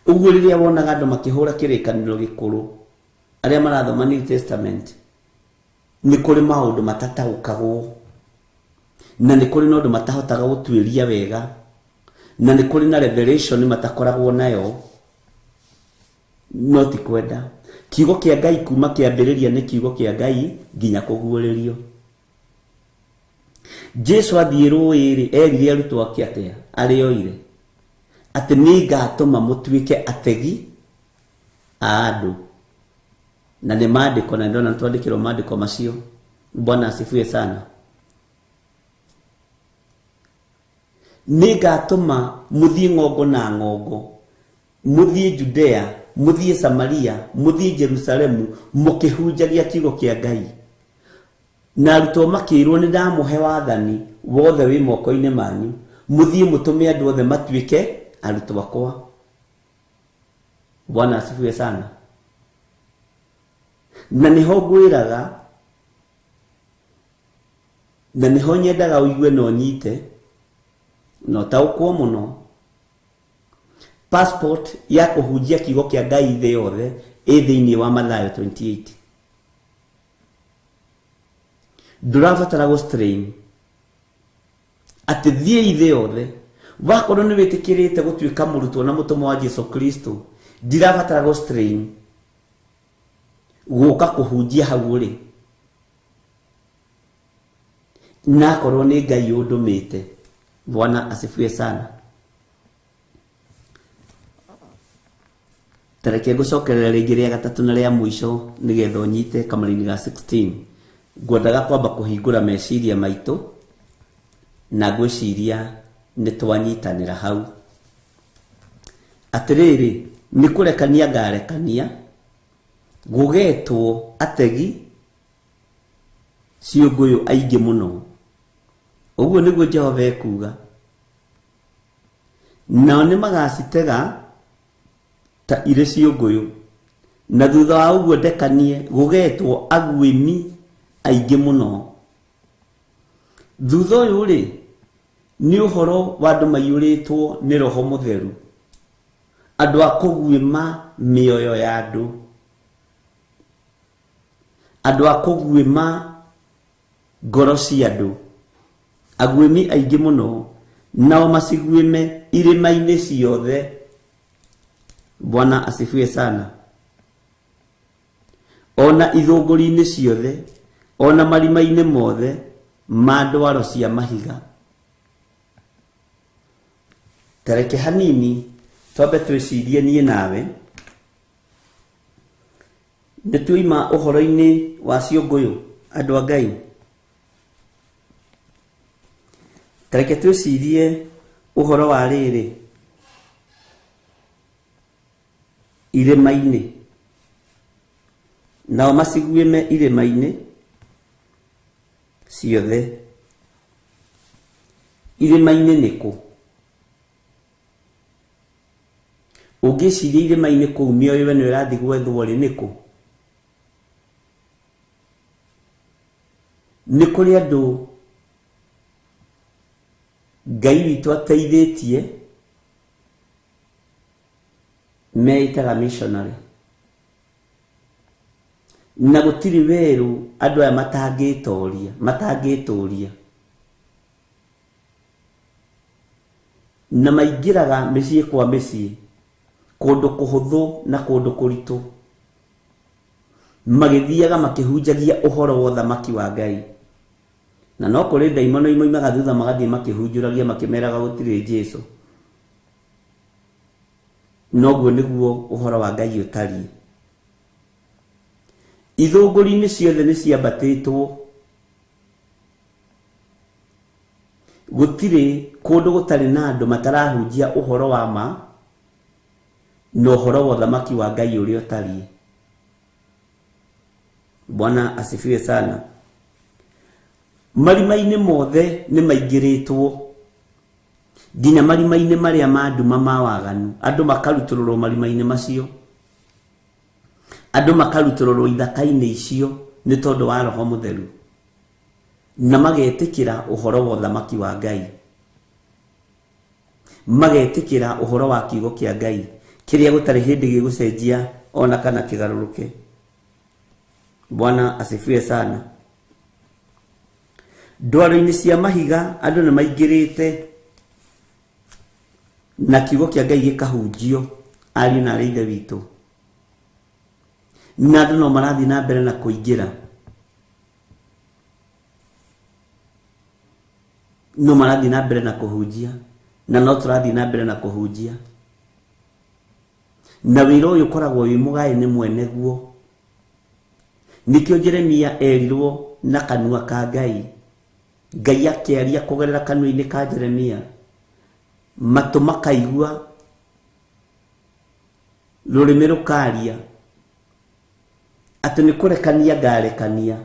Ũguo rĩrĩa wonaga andũ makĩhũra kĩrĩkanĩro gĩkũrũ, arĩa marathoma New Testament, nĩ kũrĩ maũndũ matataũkagwo, na nĩ kũrĩ na ũndũ matahotaga gũtuĩria wega, na nĩ kũrĩ na revelation matakoragwo nayo, no ti kwenda. Kiugo kĩa Ngai kuma kĩambĩrĩria nĩ kiugo kĩa Ngai nginya kũguũrĩrio. Jesu athiĩ rũĩ-rĩ, erire arutwo ake atĩa? Arĩa oire atĩ nĩ ngatũma mũtuĩke ategi a andũ. Na nĩ maandĩko, na ndona twandĩkĩrwo maandĩko macio. Bwana asifiwe sana. Nĩ ngatũma mũthiĩ ng'ongo na ng'ongo, mũthiĩ Judea, mũthiĩ Samaria, mũthiĩ Jerusalemu, mũkĩhunjagia kiugo kĩa Ngai. Na arutwo makĩrwo, nĩ ndamũhe wathani wothe wĩ moko-inĩ manyu, mũthiĩ mũtũme andũ othe matuĩke arutwo akwa. Bwana asifiwe sana. Na nĩho ngwĩraga, na nĩho nyendaga ũigue na ũnyite na ũtaũkwo mũno. Passport ya kũhunjia kiugo kĩa Ngai thĩ yothe ĩ thĩinĩ wa Mathayo 28. Ndũrabatara gũ strain atĩ thiĩi thĩ yothe. Wakorwo nĩ wĩtĩkĩrĩte gũtuĩka mũrutwo na mũtũmwo wa Jesu Kristo, ndirabatara gũ strain gũka kũhunjia hau ũrĩ, nakorwo nĩ Ngai ũndũmĩte. Bwana asifiwe sana. Tareke ngũcokerera rĩngĩ rĩa gatatũ na rĩa mũico nĩgetha ũnyite kamũra-inĩ ga 16. Ngwendaga kwamba kũhingũra meciria maitũ, na ngwĩciria nĩ twanyitanĩra hau. Atĩrĩrĩ, nĩ kũrekania ngarekania, gũgetwo ategi ciũngũyũ aingĩ mũno. Ũguo nĩguo Jehova ekuuga. Nao nĩ magacitega ta irĩ ciũngũyũ, Na thutha wa ũguo ndekanie gũgetwo aguĩmi aingĩ mũno. Thutha ũyũ rĩ, nĩ ũhoro wa andũ maiyũrĩtwo nĩ Roho Mũtheru, andũ a kũguĩma mĩoyo ya andũ, andũ a kũguĩma ngoro cia andũ, aguĩmi aingĩ mũno, nao maciguĩme irĩma-inĩ ciothe. Bwana asifiwe sana. Ona ithũngũri-inĩ ciothe, ona marima-inĩ mothe ma ndwaro cia mahiga. Tareke hanini twambe twĩcirie niĩ nawe, nĩ tuoima ũhoro-inĩ wa ciũngũyũ, andũ a Ngai. Tareke twĩcirie ũhoro wa rĩrĩ irĩma-inĩ, nao maciguĩme irĩma-inĩ ciothe. Irĩma-inĩ nĩ kũ? Ũngĩciria irĩma-inĩ kũu mĩoyo ĩno ĩrathiĩ gwethwo rĩ, nĩ kũ? Nĩ kũrĩ andũ Ngai witũ ateithĩtie meĩtaga missionary, na gũtirĩ werũ andũ aya matangĩtũria, na maingĩraga mĩciĩ kwa mĩciĩ, kũndũ kũhũthũ na kũndũ kũritũ, magĩthiaga makĩhunjagia ũhoro wa ũthamaki wa Ngai. Na no kũrĩ ndaimono imoimaga thutha magathiĩ makĩhunjũragia makĩmeraga gũtirĩ Jesũ. Noguo nĩguo ũhoro wa Ngai ũtariĩ. Ithũngũri-inĩ ciothe nĩ ciambatĩtwo, gũtirĩ kũndũ gũtarĩ na andũ matarahunjia ũhoro wa ma na ũhoro wa ũthamaki wa Ngai ũrĩa ũtariĩ. Bwana asifiwe sana. Marima-inĩ mothe nĩ maingĩrĩtwo, nginya marima-inĩ marĩa ma nduma ma waganu, andũ makarutũrũrwo marima-inĩ macio, andũ makarutũrũrwo ithaka-inĩ icio nĩ tondũ wa Roho Mũtheru, na magetĩkĩra ũhoro wa ũthamaki wa Ngai, magetĩkĩra ũhoro wa kiugo kĩa Ngai kĩrĩa gũtarĩ hĩndĩ gĩgũcenjia ona kana kĩgarũrũke. Bwana asifiwe sana. Ndwaro-inĩ cia mahiga andũ nĩ maingĩrĩte na kiugo kĩa Ngai gĩkahunjio, ariũ na arĩ ithe witũ, na andũ no marathiĩ na mbere na kũingĩra, no marathiĩ na mbere na kũhunjia, na no tũrathiĩ na mbere na kũhunjia. Na wĩra ũyũ ũkoragwo wĩ mũgae nĩ mwene guo. Nĩkĩo Jeremia erirwo na kanua ka Ngai, Ngai akĩaria kũgerera kanua-inĩ ka Jeremia, matũ makaigua, rũrĩmĩ rũkaria, atĩ nĩ kũrekania ngarekania,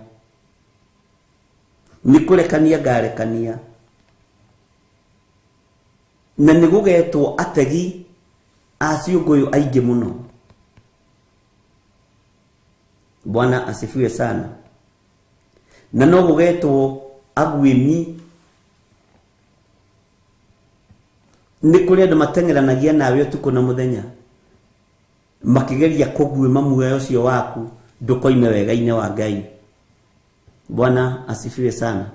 nĩ kũrekania ngarekania, na nĩ gũgetwo ategi a ciũngũyũ aingĩ mũno. Bwana asifiwe sana. Na no gũgetwo aguĩmi, nĩ kũrĩ andũ mateng'eranagia nawe ũtukũ na mũthenya makĩgeria kũguĩma muoyo ũcio waku ndũkoime wega-inĩ wa Ngai. Bwana asifiwe sana.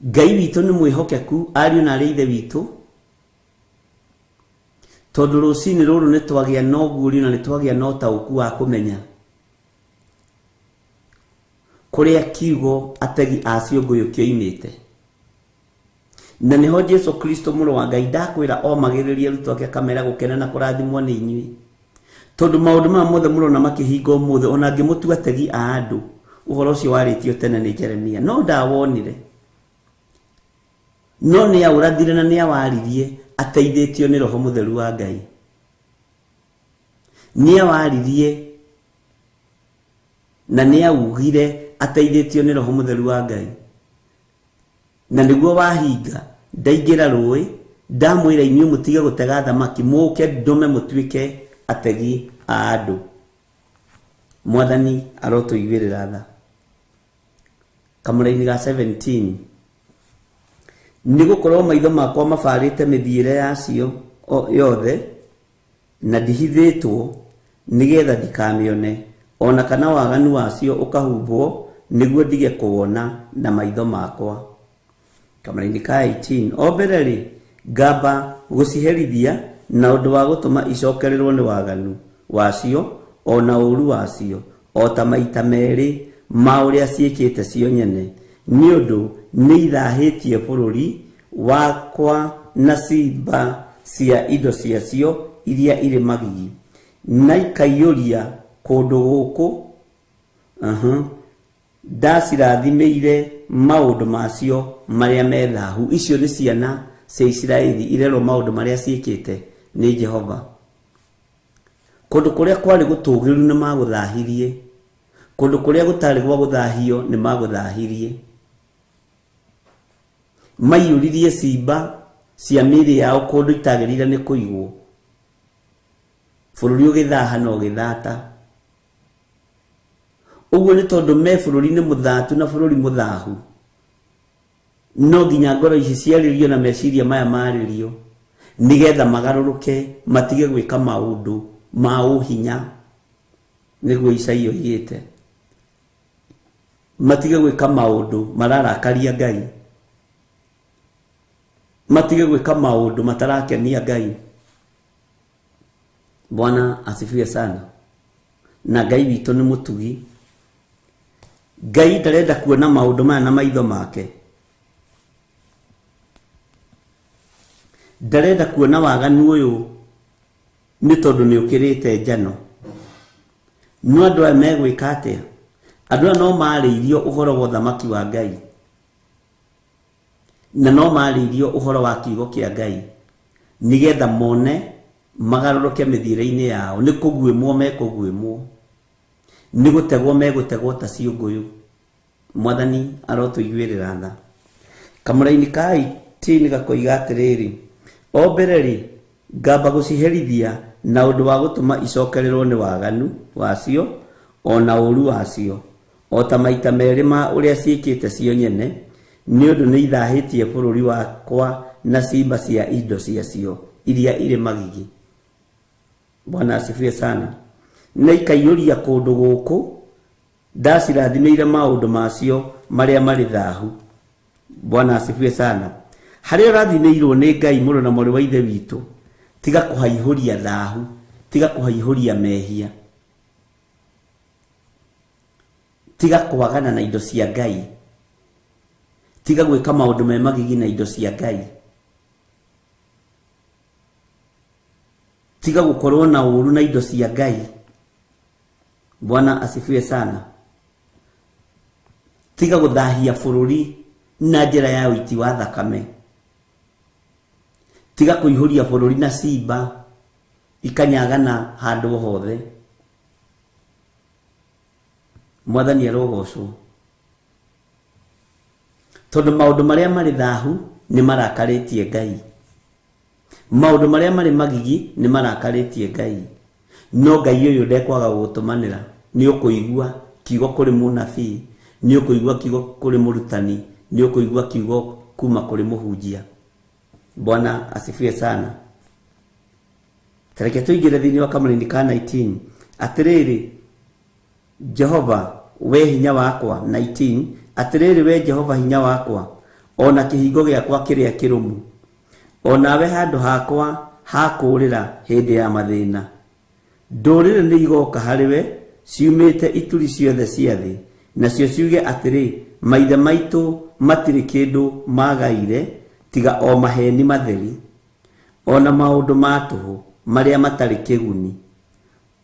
Ngai witũ nĩ mwĩhokeku, ariũ na arĩ ithe witũ, tondũ rũcinĩ rũrũ nĩ twagĩa na ũguũrio na nĩ twagĩa na ũtaũku wa kũmenya kũrĩa kiugo ategi a ciũngũyũ kĩoimĩte. Na nĩho Jesu Kristo mũrũ wa Ngai ndakwĩra omagĩrĩrie arutwo ake akamera gũkena na kũrathimwo nĩ inyuĩ, tondũ maũndũ maya mothe mũrona makĩhinga ũmũthĩ, ona ngĩmũtua ategi a andũ, ũhoro ũcio warĩtio tene nĩ Jeremia, no ndawonire, no nĩ aũrathire na nĩ awaririe ateithĩtio nĩ Roho Mũtheru wa Ngai. Nĩ awaririe na nĩ augire ateithĩtio nĩ Roho Mũtheru wa Ngai, na nĩguo wahinga. Ndaingĩra rũĩ, ndamwĩra inyuĩ mũtige gũtega thamaki, mũke ndũme mũtuĩke ategi a andũ. Mwathani arotũiguĩrĩra tha. Kamũraini ga 17, nĩ gũkorwo maitho makwa mabarĩte mĩthiĩre yacio yothe, na ndihithĩtwo nĩgetha ndikamĩone, ona kana waganu wacio ũkahumbwo nĩguo ndige kũwona na maitho makwa. Kamũraini ka 18, o mbere rĩ, ngamba gũciherithia na ũndũ wa gũtũma icokererwo nĩ waganu wacio ona ũũru wacio, o ta maita merĩ ma ũrĩa ciĩkĩte cio nyene, nĩ ũndũ nĩ ithahĩtie bũrũri wakwa na ciimba cia indo ciacio iria irĩ magigi, na ikaiyũria kũndũ gũkũ. Ndacirathimĩire maũndũ macio marĩa me thahu. Icio nĩ ciana cia Isiraeli irerwo maũndũ marĩa ciĩkĩte nĩ Jehova. Kũndũ kũrĩa kwarĩ gũtũũgĩru nĩ magũthahirie, kũndũ kũrĩa gũtarĩ gwa gũthahio nĩ magũthahirie. Maiyũririe ciimba cia mĩĩrĩ yao kũndũ itagĩrĩire nĩ kũigwo. Bũrũri ũgĩthaha na ũgĩthata. Ũguo nĩ tondũ me bũrũri-inĩ mũthatu na bũrũri mũthahu. No nginya ngoro ici ciarĩrio na meciria maya marĩrio, nĩgetha magarũrũke matige gwĩka maũndũ ma ũhinya, nĩguo Isaia oigĩte. Matige gwĩka maũndũ mararakaria Ngai, matige gwĩka maũndũ matarakenia Ngai. Bwana asifiwe sana. Na Ngai witũ nĩ mũtugi. Ngai ndarenda kuona maũndũ maya na maitho make. Ndarenda kuona waganu ũyũ nĩ tondũ nĩ ũkĩrĩte njano. No andũ aya megwĩka atĩa? Andũ aya no marĩirio ũhoro wa ũthamaki wa Ngai, na no marĩirio ũhoro wa kiugo kĩa Ngai, nĩgetha mone magarũrũke mĩthiĩre-inĩ yao. Nĩ kũguĩmwo mekũguĩmwo, nĩ gũtegwo megũtegwo ta ciũngũyũ. Mwathani arotũiguĩrĩra tha. Kamũraini ka 18 gakoiga atĩrĩrĩ, o mbere rĩ, ngamba gũciherithia na ũndũ wa gũtũma icokererwo nĩ waganu wacio ona ũũru wacio, o ta maita merĩ ma ũrĩa ciĩkĩte cio nyene, nĩ ũndũ nĩ ithahĩtie bũrũri wakwa na ciimba cia indo ciacio iria irĩ magigi. Bwana asifiwe sana. Na ikaiyũria kũndũ gũkũ ndacirathimĩire maũndũ macio marĩa marĩ thahu. Bwana asifiwe sana. Harĩa ũrathimĩirwo nĩ Ngai mũrũ na mwarĩ wa Ithe witũ, tiga kũhaihũria thahu, tiga kũhaihũria mehia, tiga kwagana na indo cia Ngai, tiga gwĩka maũndũ me magigi na indo cia Ngai, tiga gũkorwo na ũũru na indo cia Ngai. Bwana asifiwe sana. Tiga gũthahia bũrũri na njĩra ya ũiti wa thakame, tiga kũihũria bũrũri na ciimba ikanyagana handũ hothe. Mwathani arogocwo, tondũ maũndũ marĩa marĩ thahu nĩ marakarĩtie Ngai, maũndũ marĩa marĩ magigi nĩ marakarĩtie Ngai. No Ngai ũyũ ndekwaga gũgũtũmanĩra. Nĩ ũkũigua kiugo kũrĩ mũnabii, nĩ ũkũigua kiugo kũrĩ mũrutani, nĩ ũkũigua kiugo kuma kũrĩ mũhunjia. Bwana asifiwe sana. Tareke tũingĩre thĩinĩ wa kamũraini ka 19. Atĩrĩrĩ Jehova, we hinya wakwa. 19. Atĩrĩrĩ we Jehova hinya wakwa, ona kĩhingo gĩakwa kĩrĩa kĩrũmu, onawe handũ hakwa ha kũũrĩra hĩndĩ ya mathĩna. Ndũrĩrĩ nĩ igoka harĩ we ciumĩte ituri ciothe cia thĩ, nacio ciuge atĩrĩ, maithe maitũ matirĩ kĩndũ magaire tiga o maheni matheri, ona maũndũ ma tũhũ marĩa matarĩ kĩguni.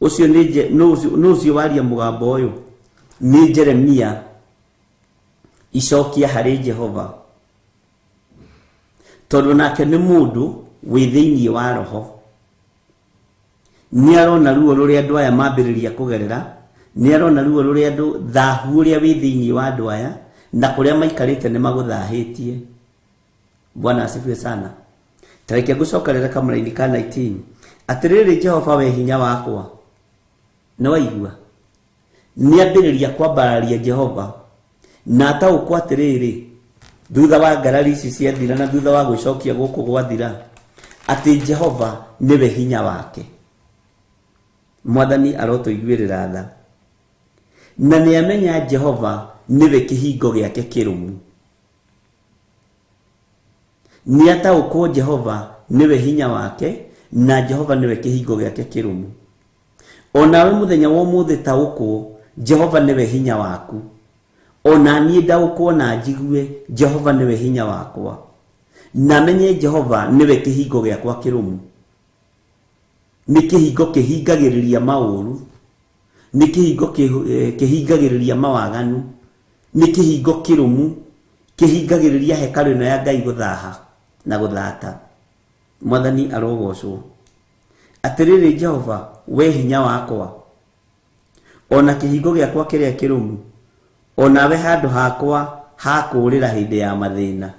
Ũcio nĩ ũcio waria mũgambo ũyũ nĩ Jeremia icokia harĩ Jehova, tondũ nake nĩ mũndũ wĩ thĩinĩ wa roho. Nĩ arona ruo rũrĩa andũ aya mambĩrĩria kũgerera, nĩ arona ruo rũrĩa andũ, thahu ũrĩa wĩ thĩinĩ wa andũ aya, na kũrĩa maikarĩte nĩ magũthahĩtie. Bwana asifiwe sana. Tareke ngũcokerere kamũraini ka 19. Atĩrĩrĩ Jehova, we hinya wakwa, nĩ waigua nĩambĩrĩria kwambararia Jehova na ataũkwo atĩrĩrĩ, thutha wa ngarari ici ciathira na thutha wa gwĩcokia gũkũ gwathira, atĩ Jehova nĩwe hinya wake. Mwathani arotũiguĩrĩra tha. Na nĩamenya Jehova nĩwe kĩhingo gĩake kĩrũmu. Nĩataũkwo Jehova nĩwe hinya wake na Jehova nĩwe kĩhingo gĩake kĩrũmu. Onawe mũthenya wa ũmũthĩ taũkwo Jehova nĩwe hinya waku. Ona niĩ ndaũkwo na njigue Jehova nĩwe hinya wakwa. Na menye Jehova nĩwe kĩhingo gĩakwa kĩrũmu. Nĩ kĩhingo kĩhingagĩrĩria maũru, nĩ kĩhingo kĩhingagĩrĩria mawaganu, nĩ kĩhingo kĩrũmu kĩhingagĩrĩria hekarũ ĩno ya Ngai gũthaha na gũthata. Mwathani arogocwo. Atĩrĩrĩ Jehova, we hinya wakwa, ona kĩhingo gĩakwa kĩrĩa kĩrũmu, onawe handũ hakwa ha kũũrĩra hĩndĩ ya mathĩna.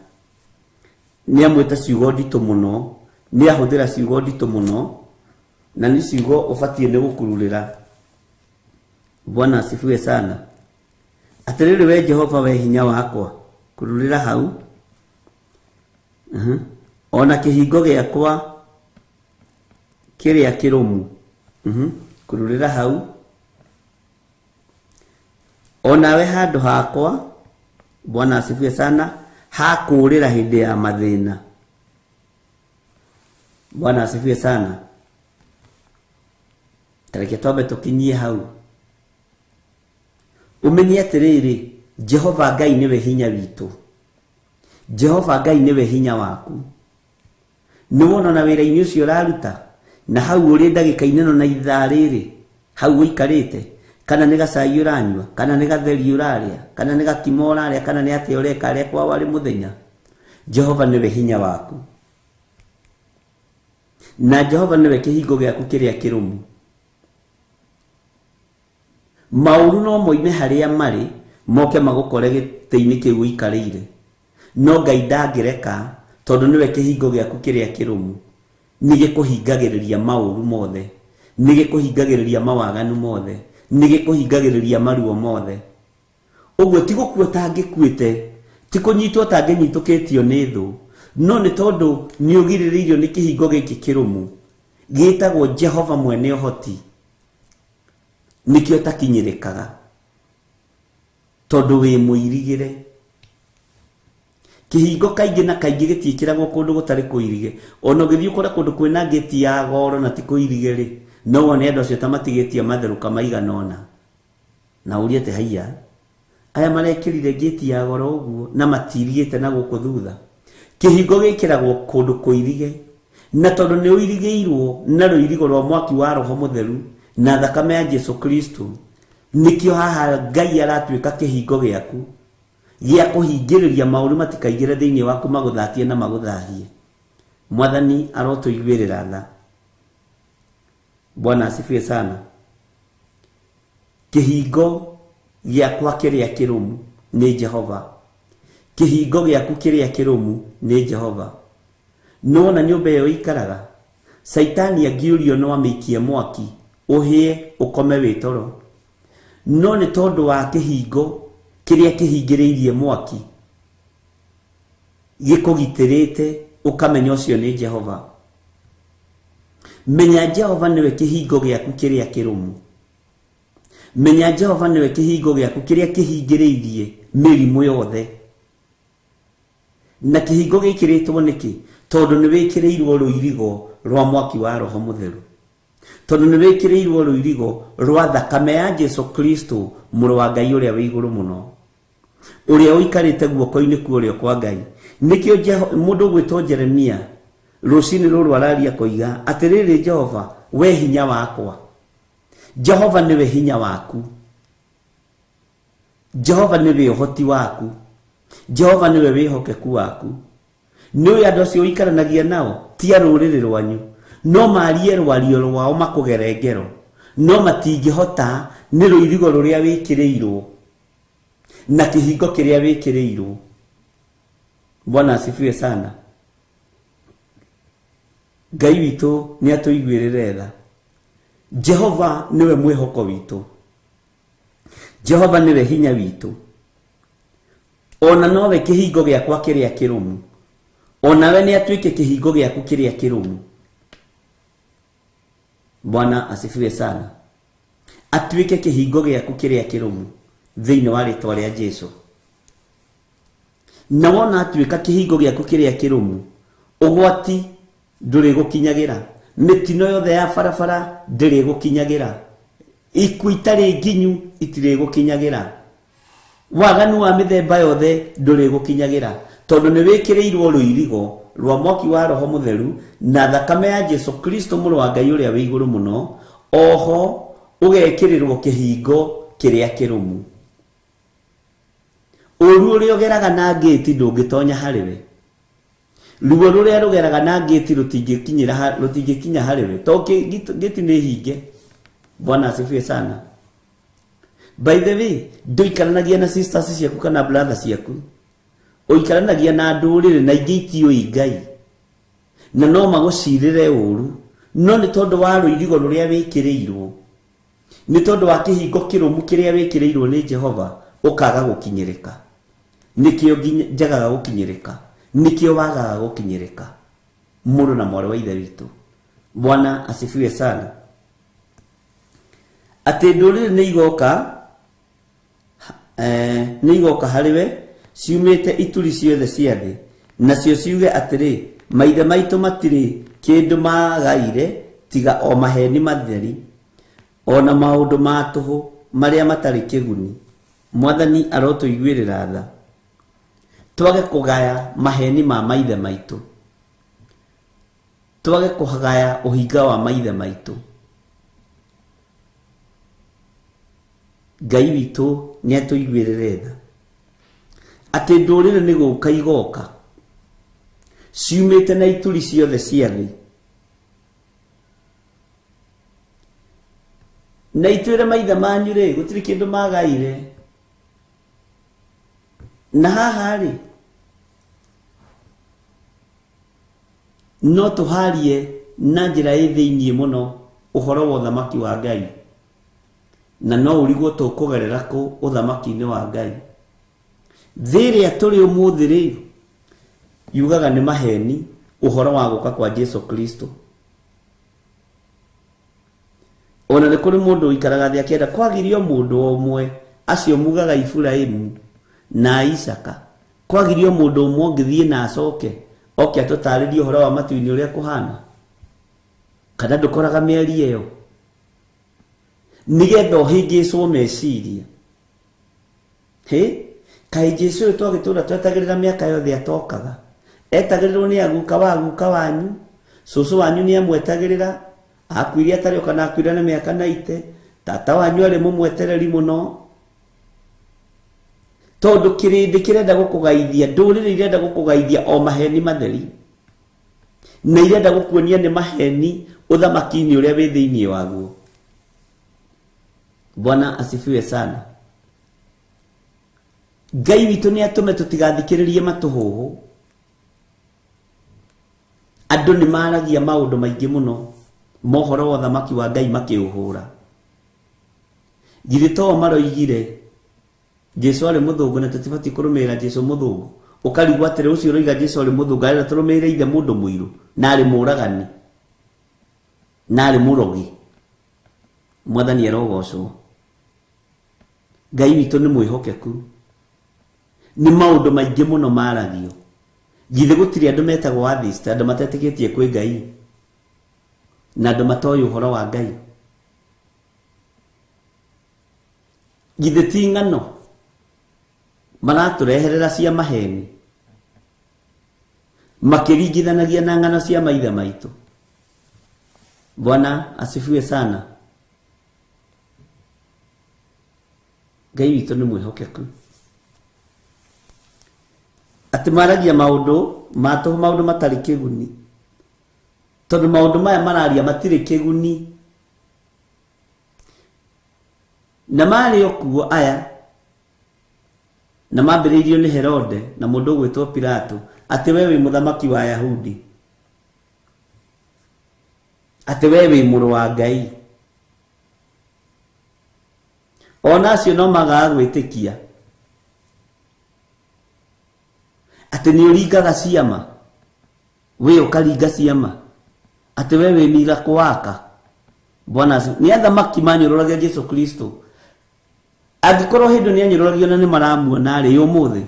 Nĩamwĩta ciugo nditũ mũno, nĩahũthĩra ciugo nditũ mũno, na nĩ ciugo ũbatiĩ nĩ gũkururĩra. Bwana asifiwe sana. Atĩrĩrĩ we Jehova, we hinya wakwa, kururĩra hau. Ona kĩhingo gĩakwa kĩrĩa kĩrũmu. Kururĩra hau. Onawe handũ hakwa, Bwana asifiwe sana, ha kũũrĩra hĩndĩ ya mathĩna. Bwana asifiwe sana. Tareke twambe tũkinyie hau. Ũmenye atĩrĩrĩ, Jehova Ngai nĩwe hinya witũ. Jehova Ngai nĩwe hinya waku. Nĩwona na wĩra-inĩ ũcio ũraruta, na hau ũrĩ ndagĩka-inĩ ĩno na ithaa rĩrĩ, hau ũikarĩte, kana nĩ gacai ũranyua, kana nĩ gatheri ũrarĩa, kana nĩ gakima ũrarĩa, kana nĩ atĩa ũreka arĩa kwao arĩ mũthenya. Jehova nĩwe hinya waku. Na Jehova nĩwe kĩhingo gĩaku kĩrĩa kĩrũmu. Maũru no moime harĩa marĩ, moke magũkore gĩtĩ-inĩ kĩu ũikarĩire. No Ngai ndangĩreka, tondũ nĩwe kĩhingo gĩaku kĩrĩa kĩrũmu. Nĩgĩkũhingagĩrĩria maũru mothe, nĩgĩkũhingagĩrĩria mawaganu mothe, nĩgĩkũhingagĩrĩria maruo mothe. Ũguo ti gũkua ũtangĩkuĩte, ti kũnyitwo ũtangĩnyitũkĩtio nĩ thũ, no nĩ tondũ nĩũgirĩrĩirio nĩ kĩhingo gĩkĩ kĩrũmu gĩtagwo Jehova mwene ũhoti. Nĩkĩo ũtakinyĩrĩkaga, tondũ wĩ mũirigĩre. Kĩhingo kaingĩ na kaingĩ gĩtiĩkĩragwo kũndũ gũtarĩ kũirige. Ona ũgĩthiĩ ũkore kũndũ kwĩna ngĩti ya goro na ti kũirige rĩ, no wone andũ acio ta matigĩtie matherũka maigana ũna. Na ũrie atĩ haiya, aya marekĩrire ngĩti ya goro ũguo na matirigĩte na gũkũ thutha. Kĩhingo gĩkĩragwo kũndũ kũirige, na tondũ nĩ ũirigĩirwo na rũirigo rwa mwaki wa Roho Mũtheru na thakame ya Jesu Kristo, nĩkĩo haha Ngai aratuĩka kĩhingo gĩaku gĩa kũhingĩrĩria maũru matikaingĩre thĩinĩ waku magũthatie na magũthahie. Mwathani arotũiguĩrĩra tha. Bwana asifiwe sana. Kĩhingo gĩakwa kĩrĩa kĩrũmu nĩ Jehova. Kĩhingo gĩaku kĩrĩa kĩrũmu nĩ Jehova. Nĩwona nyũmba ĩyo ĩikaraga, Caitani angĩũrio no amĩikie mwaki, ũhĩe ũkome wĩ toro. No nĩ tondũ wa kĩhingo kĩrĩa kĩhingĩrĩirie mwaki gĩkũgitĩrĩte, ũkamenya ũcio nĩ Jehova. Menya Jehova nĩwe kĩhingo gĩaku kĩrĩa kĩrũmu. Menya Jehova nĩwe kĩhingo gĩaku kĩrĩa kĩhingĩrĩirie mĩrimũ yothe. Na kĩhingo gĩkĩrĩtwo nĩkĩ? Tondũ nĩ wĩkĩrĩirwo rũirigo rwa mwaki wa Roho Mũtheru. Tondũ nĩ wĩkĩrĩirwo rũirigo rwa thakame ya Jesu Kristo, mũrũ wa Ngai ũrĩa wĩ igũrũ mũno, ũrĩa ũikarĩte guoko-inĩ kwa ũrĩo kwa Ngai. Nĩkĩo mũndũ ũgwĩtwo Jeremia rũcinĩ rũrũ araria koiga atĩrĩrĩ, Jehova we hinya wakwa. Jehova nĩwe hinya waku. Jehova nĩwe ũhoti waku. Jehova nĩwe wĩhokeku waku. Nĩũĩ andũ acio ũikaranagia nao ti a rũrĩrĩ rwanyu, no marie rwario rwao makũgere ngero, no matingĩhota nĩ rũirigo rũrĩa wĩkĩrĩirwo na kĩhingo kĩrĩa wĩkĩrĩirwo. Bwana asifiwe sana. Ngai witũ nĩ atũiguĩrĩre tha. Jehova nĩwe mwĩhoko witũ, Jehova nĩwe hinya witũ, ona nowe kĩhingo gĩakwa kĩrĩa kĩrũmu, onawe nĩ atuĩke kĩhingo gĩaku kĩrĩa kĩrũmu. Bwana asifiwe sana. Atuĩke kĩhingo gĩaku kĩrĩa kĩrũmu thĩinĩ wa rĩtwa rĩa Jesu. Na wona atuĩka kĩhingo gĩaku kĩrĩa kĩrũmu, ũgwati ndũrĩgũkinyagĩra, mĩtino yothe ya barabara ndĩrĩgũkinyagĩra, ikuũ itarĩ nginyu itirĩgũkinyagĩra, waganu wa mĩthemba yothe ndũrĩgũkinyagĩra, tondũ nĩ wĩkĩrĩirwo rũirigo rwa mwaki wa Roho Mũtheru na thakame ya Jesu Kristo mũrũ wa Ngai ũrĩa wĩ igũrũ mũno, oho ũgekĩrĩrwo kĩhingo kĩrĩa kĩrũmu. Ũru ũrĩa ũgeraga na ngĩti ndũngĩtonya harĩ we, ruo rũrĩa rũgeraga na ngĩti rũtingĩkinya harĩ we, tondũ ngĩti nĩ hinge. Bwana asifiwe sana. By the way, ndũikaranagia na sisters ciaku kana brothers ciaku, ũikaranagia na ndũrĩrĩ na ingĩ itiũĩ Ngai, na no magũcirĩre ũru, no nĩ tondũ wa rũirigo rũrĩa wĩkĩrĩirwo, nĩ tondũ wa kĩhingo kĩrũmu kĩrĩa wĩkĩrĩirwo nĩ Jehova, ũkaga gũkinyĩrĩka. Nĩkĩo njagaga gũkinyĩrĩka, nĩkĩo wagaga gũkinyĩrĩka, mũrũ na mwarĩ wa Ithe witũ. Bwana asifiwe sana. Atĩ ndũrĩrĩ nĩ igoka, nĩ igoka harĩ we ciumĩte ituri ciothe cia thĩ, nacio ciuge atĩrĩ, maithe maitũ matirĩ kĩndũ magaire tiga o maheni matheri, ona maũndũ ma tũhũ marĩa matarĩ kĩguni. Mwathani arotũiguĩrĩra tha, twage kũgaya maheni ma maithe maitũ, twage kũgaya ũhinga wa maithe maitũ. Ngai witũ nĩ atũiguĩrĩre tha. Atĩ ndũrĩrĩ nĩ gũka igoka ciumĩte na ituri ciothe cia thĩ, na itwĩre maithe manyu rĩ, gũtirĩ kĩndũ magaire. Na haha rĩ, no tũharie na njĩra ĩ thĩiniĩ mũno ũhoro wa ũthamaki wa Ngai, na no ũrigwo tũkũgerera kũ ũthamaki-inĩ wa Ngai. Thĩ ĩrĩa tũrĩ ũmũthĩ rĩ, yugaga nĩ maheni ũhoro wa gũka kwa Jesu Kristo. Ona nĩ kũrĩ mũndũ ũikaraga thĩ akĩenda kwagirio mũndũ ũmwe, acio mugaga Iburahĩmu na Isaka, kwagirio mũndũ ũmwe ũngĩthiĩ na acoke oke atũtarĩrie ũhoro wa matu-inĩ ũrĩa kũhana. Kana ndũkoraga mĩario ĩyo nĩgetha ũhĩngĩcwo meciria. Hĩ, kaĩ Jesu ũyũ twagĩtũra twetagĩrĩra mĩaka yothe atokaga, etagĩrĩrwo nĩ aguka wa aguka wanyu, cũcũ wanyu nĩ amwetagĩrĩra, akuire atarĩ kana akuire na mĩaka 90, tata wanyu arĩ mũmwetereri mũno, tondũ kĩrĩndĩ kĩrenda gũkũgaithia, ndũrĩrĩ irenda gũkũgaithia o maheni matheri, na irenda gũkuonia nĩ maheni ũthamaki-inĩ ũrĩa wĩ thĩinĩ waguo. Bwana asifiwe sana. Ngai witũ nĩ atũme tũtigathikĩrĩrie matũhũhũ. Andũ nĩ maragia maũndũ maingĩ mũno mohoro wa ũthamaki wa Ngai makĩũhũra. Githĩ to maroigire Jesu arĩ mũthũngũ na tũtibatiĩ kũrũmĩrĩra Jesu mũthũngũ? Ũkarigwo atĩrĩ, ũcio ũroiga Jesu arĩ mũthũngũ arenda tũrũmĩrĩre ithe mũndũ mũirũ, na arĩ mũũragani, na arĩ mũrogi. Mwathani arogocwo. Ngai witũ nĩ mwĩhokeku. Nĩ maũndũ maingĩ mũno maragio. Githĩ gũtirĩ andũ metagwo atheist, andũ matetĩkĩtie kwĩ Ngai, na andũ matoĩ ũhoro wa Ngai? Githĩ ti ng'ano maratũreherera cia maheni, makĩringithanagia na ng'ano cia maithe maitũ? Bwana asifiwe sana. Ngai witũ nĩ mwĩhokeku. Atĩ maragia maũndũ ma tũhũ, maũndũ matarĩ kĩguni, tondũ maũndũ maya mararia matirĩ kĩguni. Na marĩ o kuo aya, na mambĩrĩirio nĩ Herode na mũndũ ũgwĩtwo Pilato, atĩ we wĩ mũthamaki wa Ayahudi. Atĩ we wĩ mũrũ wa Ngai. Ona acio no magaga gwĩtĩkia atĩ nĩ ũringaga ciama, we ũkaringa ciama, atĩ we wĩ miracle worker. Bwana nĩ athamaki manyũrũragia Jesu Kristo. Angĩkorwo hĩndĩ nĩ anyũrũragio na nĩ maramuona rĩ ũmũthĩ,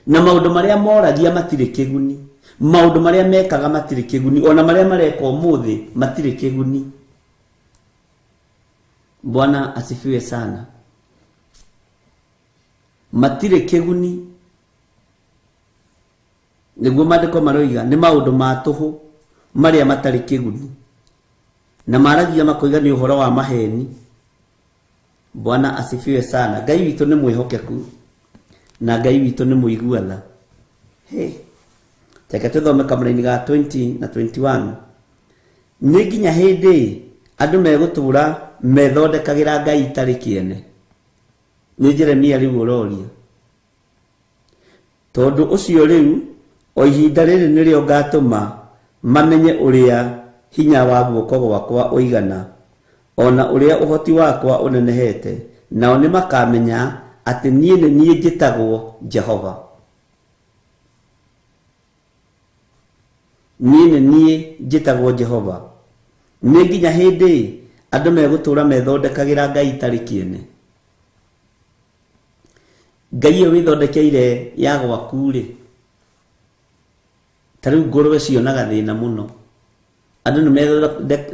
na maũndũ marĩa moragia matirĩ kĩguni, maũndũ marĩa mekaga matirĩ kĩguni, ona marĩa mareka ũmũthĩ matirĩ kĩguni. Bwana asifiwe sana. Matirĩ kĩguni, nĩguo maandĩko maroiga nĩ maũndũ ma tũhũ marĩa matarĩ kĩguni, na maragia makoiga nĩ ũhoro wa maheni. Bwana asifiwe sana. Ngai witũ nĩ mwĩhokeku na Ngai witũ nĩ mũigua tha. Hey, reke tũthome kamũraini ga 20 na 21. Nĩ nginya hĩndĩ andũ megũtũra methondekagĩra Ngai itarĩ kĩene? Nĩ Jeremia rĩu ũroria. Tondũ ũcio rĩu o ihinda rĩrĩ nĩrĩo ngatũma mamenye ũrĩa hinya wa guoko gwakwa ũigana, ona ũrĩa ũhoti wakwa ũnenehete, nao nĩ makamenya atĩ niĩ nĩ niĩ njĩtagwo Jehova. Niĩ nĩ niĩ njĩtagwo Jehova. Nĩ nginya hĩndĩ andũ megũtũra methondekagĩra Ngai itarĩ kĩene? Ngai ĩyo wĩthondekeire ya gwaku rĩ, ta rĩu ngũrwe cionaga thĩna mũno. Andũ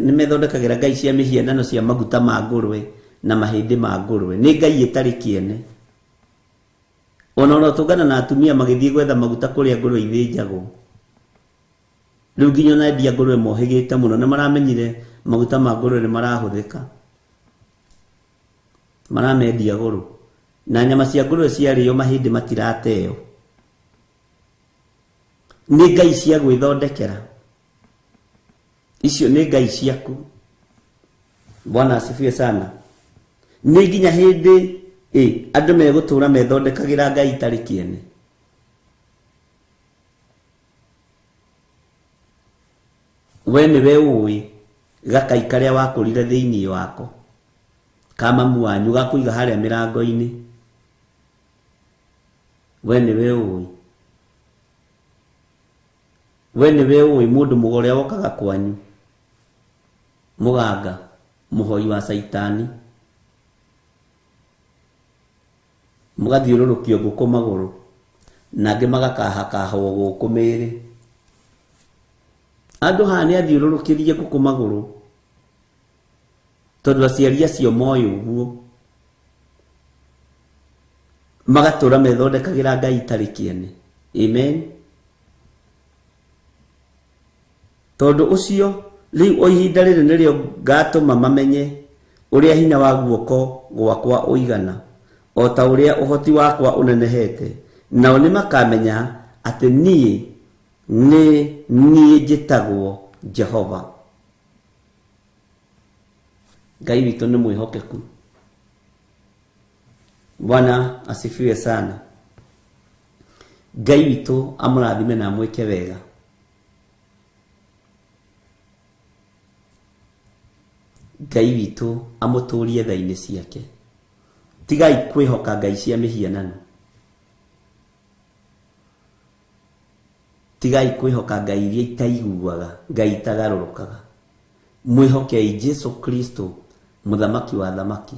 nĩ methondekagĩra ngai cia mĩhianano cia maguta ma ngũrwe na mahĩndĩ ma ngũrwe. Nĩ ngai ĩtarĩ kĩene. Ona ũrotũngana na atumia magĩthiĩ gwetha maguta kũrĩa ngũrwe ithĩnjagwo. Rĩu nginya ona endia ngũrwe mohĩgĩte mũno, nĩ maramenyire maguta ma ngũrwe nĩ marahũthĩka, maramendia goro, na nyama cia ngũrwe ciarĩo mahĩndĩ matirateo. Nĩ ngai cia gwĩthondekera icio, nĩ ngai ciaku. Bwana asifiwe sana. Nĩ nginya hĩndĩ andũ megũtũra methondekagĩra ngai itarĩ kĩene? We nĩwe ũĩ gakai karĩa wakũrire thĩinĩ wako ka mamu wanyu gakũiga harĩa mĩrango-inĩ. We nĩwe ũĩ, we nĩwe ũĩ mũndũ mũgo ũrĩa wokaga kwanyu, mũganga mũhoi wa caitani, mũgathiũrũrũkio ngũkũ magũrũ na angĩ magakahakahwo gũkũ mĩĩrĩ. Andũ haha nĩ athiũrũrũkĩrie ngũkũ magũrũ tondũ aciari acio moĩ ũguo, magatũra methondekagĩra ngai itarĩ kĩene. Amen. Tondũ ũcio rĩu o ihinda rĩrĩ nĩrĩo ngatũma mamenye ũrĩa hinya wa guoko gwakwa ũigana, o ta ũrĩa ũhoti wakwa ũnenehete, nao nĩ makamenya atĩ niĩ nĩ niĩ njĩtagwo Jehova. Ngai witũ nĩ mwĩhokeku. Bwana asifiwe sana. Ngai witũ amũrathime na amwĩke wega. Ngai witũ amũtũrie tha-inĩ ciake. Tigai kwĩhoka ngai cia mĩhianano. Tigai kwĩhoka ngai iria itaiguaga, ngai itagarũrũkaga. Mwĩhokei Jesu Kristo, mũthamaki wa thamaki,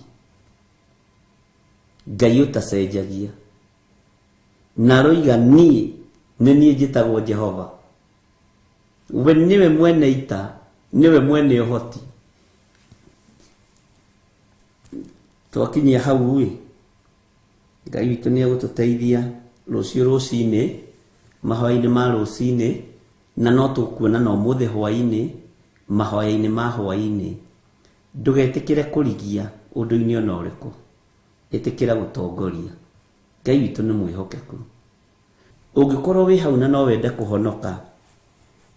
Ngai ũtacenjagia. Na aroiga niĩ nĩ niĩ njĩtagwo Jehova. We nĩwe mwene ita, nĩwe mwene ũhoti. Twakinyia hau ĩ, Ngai witũ nĩ egũtũteithia rũciũ rũcinĩ, mahoya-inĩ ma rũcinĩ, na no tũkuonana ũmũthĩ hwaĩ-inĩ, mahoya-inĩ ma hwaĩ-inĩ. Ndũgetĩkĩre kũrigia ũndũ-inĩ ona ũrĩkũ, ĩtĩkĩra gũtongoria. Ngai witũ nĩ mwĩhokeku. Ũngĩkorwo wĩ hau na no wende kũhonoka,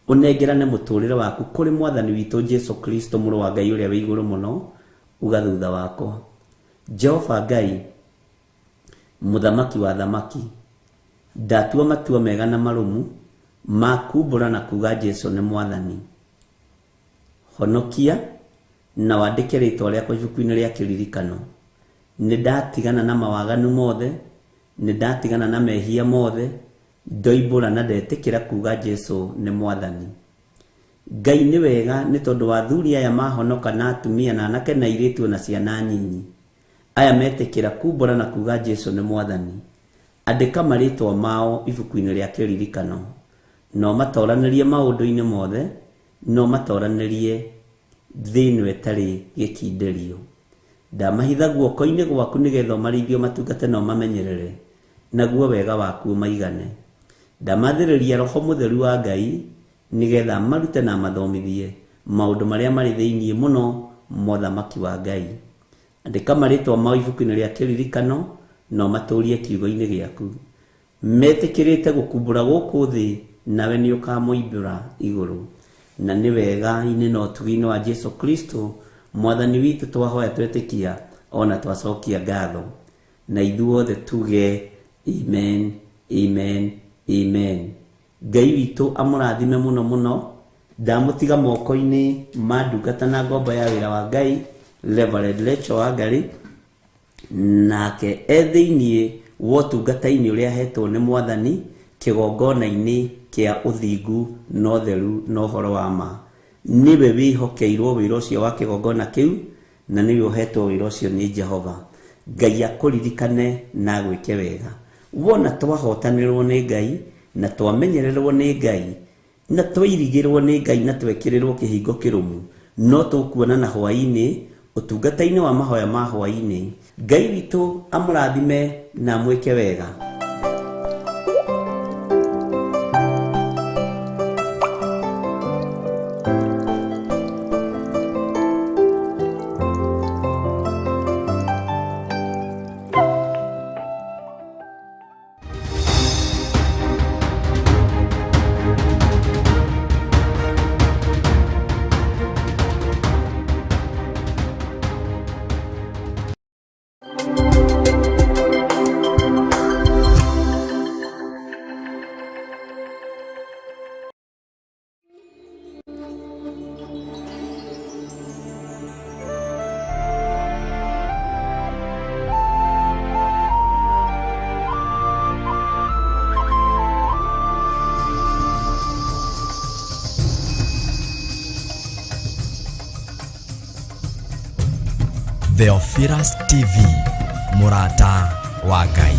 ũnengerane mũtũrĩre waku kũrĩ Mwathani witũ Jesu Kristo, mũrũ wa Ngai ũrĩa wĩ igũrũ mũno, uga thutha wakwa: Jehova Ngai, mũthamaki wa thamaki, ndatua matua mega na marũmu ma kumbũra na kuga Jesu nĩ Mwathani. Honokia na wandĩke rĩtwa rĩakwa ibuku-inĩ rĩa kĩririkano. Nĩ ndatigana na mawaganu mothe, nĩ ndatigana na mehia mothe, ndoimbũra na ndetĩkĩra kuga Jesu nĩ Mwathani. Ngai nĩ wega nĩ tondũ wa athuri aya mahonoka na atumia na anake na airĩtu na ciana nyinyi. Aya metĩkĩra kumbũra na kuga Jesu nĩ Mwathani. Andĩka marĩtwa mao ibuku-inĩ rĩa kĩririkano. No matoranĩrie maũndũ-inĩ mothe, no matoranĩrie thĩ ĩno ĩtarĩ gĩkindĩrio. Ndamahitha guoko-inĩ gwaku nĩgetha ũmarĩithie ũmatungate na ũmamenyerere, naguo wega waku ũmaigane. Ndamathĩrĩria Roho Mũtheru wa Ngai nĩgetha marute na mathomithie maũndũ marĩa marĩ thĩinĩ mũno ma ũthamaki wa Ngai. Andĩka marĩtwa mao ibuku-inĩ rĩa kĩririkano na ũmatũrie kiugo-inĩ gĩaku. Metĩkĩrĩte gũkumbũra gũkũ thĩ, nawe nĩ ũkamoimbũra igũrũ. Na nĩ wega-inĩ na ũtugi-inĩ wa Jesu Kristo Mwathani witũ twahoya twetĩkia ona twacokia ngatho. Na ithuothe tuge amen, amen, amen. Ngai witũ amũrathime mũno mũno. Ndamũtiga moko-inĩ ma ndungata na ngombo ya wĩra wa Ngai Reverend Rachel Wangari, nake e thĩinĩ wa ũtungata-inĩ ũrĩa ahetwo nĩ Mwathani kĩgongona-inĩ kĩa ũthingu na ũtheru na ũhoro wa ma. Nĩwe wĩhokeirwo wĩra ũcio wa kĩgongona kĩu, na nĩwe ũhetwo wĩra ũcio nĩ Jehova. Ngai akũririkane na agwĩke wega. Wona twahotanĩrwo nĩ Ngai na twamenyererwo nĩ Ngai na twairigĩrwo nĩ Ngai na twekĩrĩrwo kĩhingo kĩrũmu, no tũkuonana hwaĩ-inĩ ũtungata-inĩ wa mahoya ma hwaĩ-inĩ. Ngai witũ amũrathime na amwĩke wega. Theophilus TV, Mũrata wa Ngai.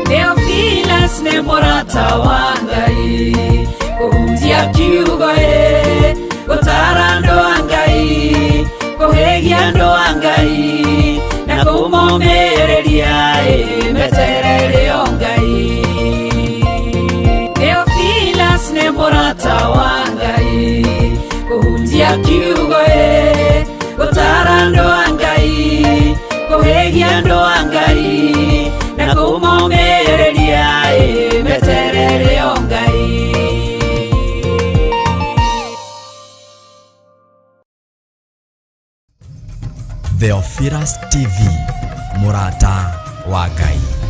Theophilus nĩ mũrata wa Ngai, kũhunjia kiugo ĩ, gũtara andũ a Ngai, kũhĩgia andũ a Ngai, na kũmomĩrĩria ĩ, meterere o Ngai. Theophilus nĩ mũrata wa Ngai, kũhunjia kiugo ĩ, gũtara andũ a Ngai, kũhĩgia andũ a Ngai, na kũmomĩrĩria ĩ, meterere o Ngai. Theophilus TV, Mũrata wa Ngai.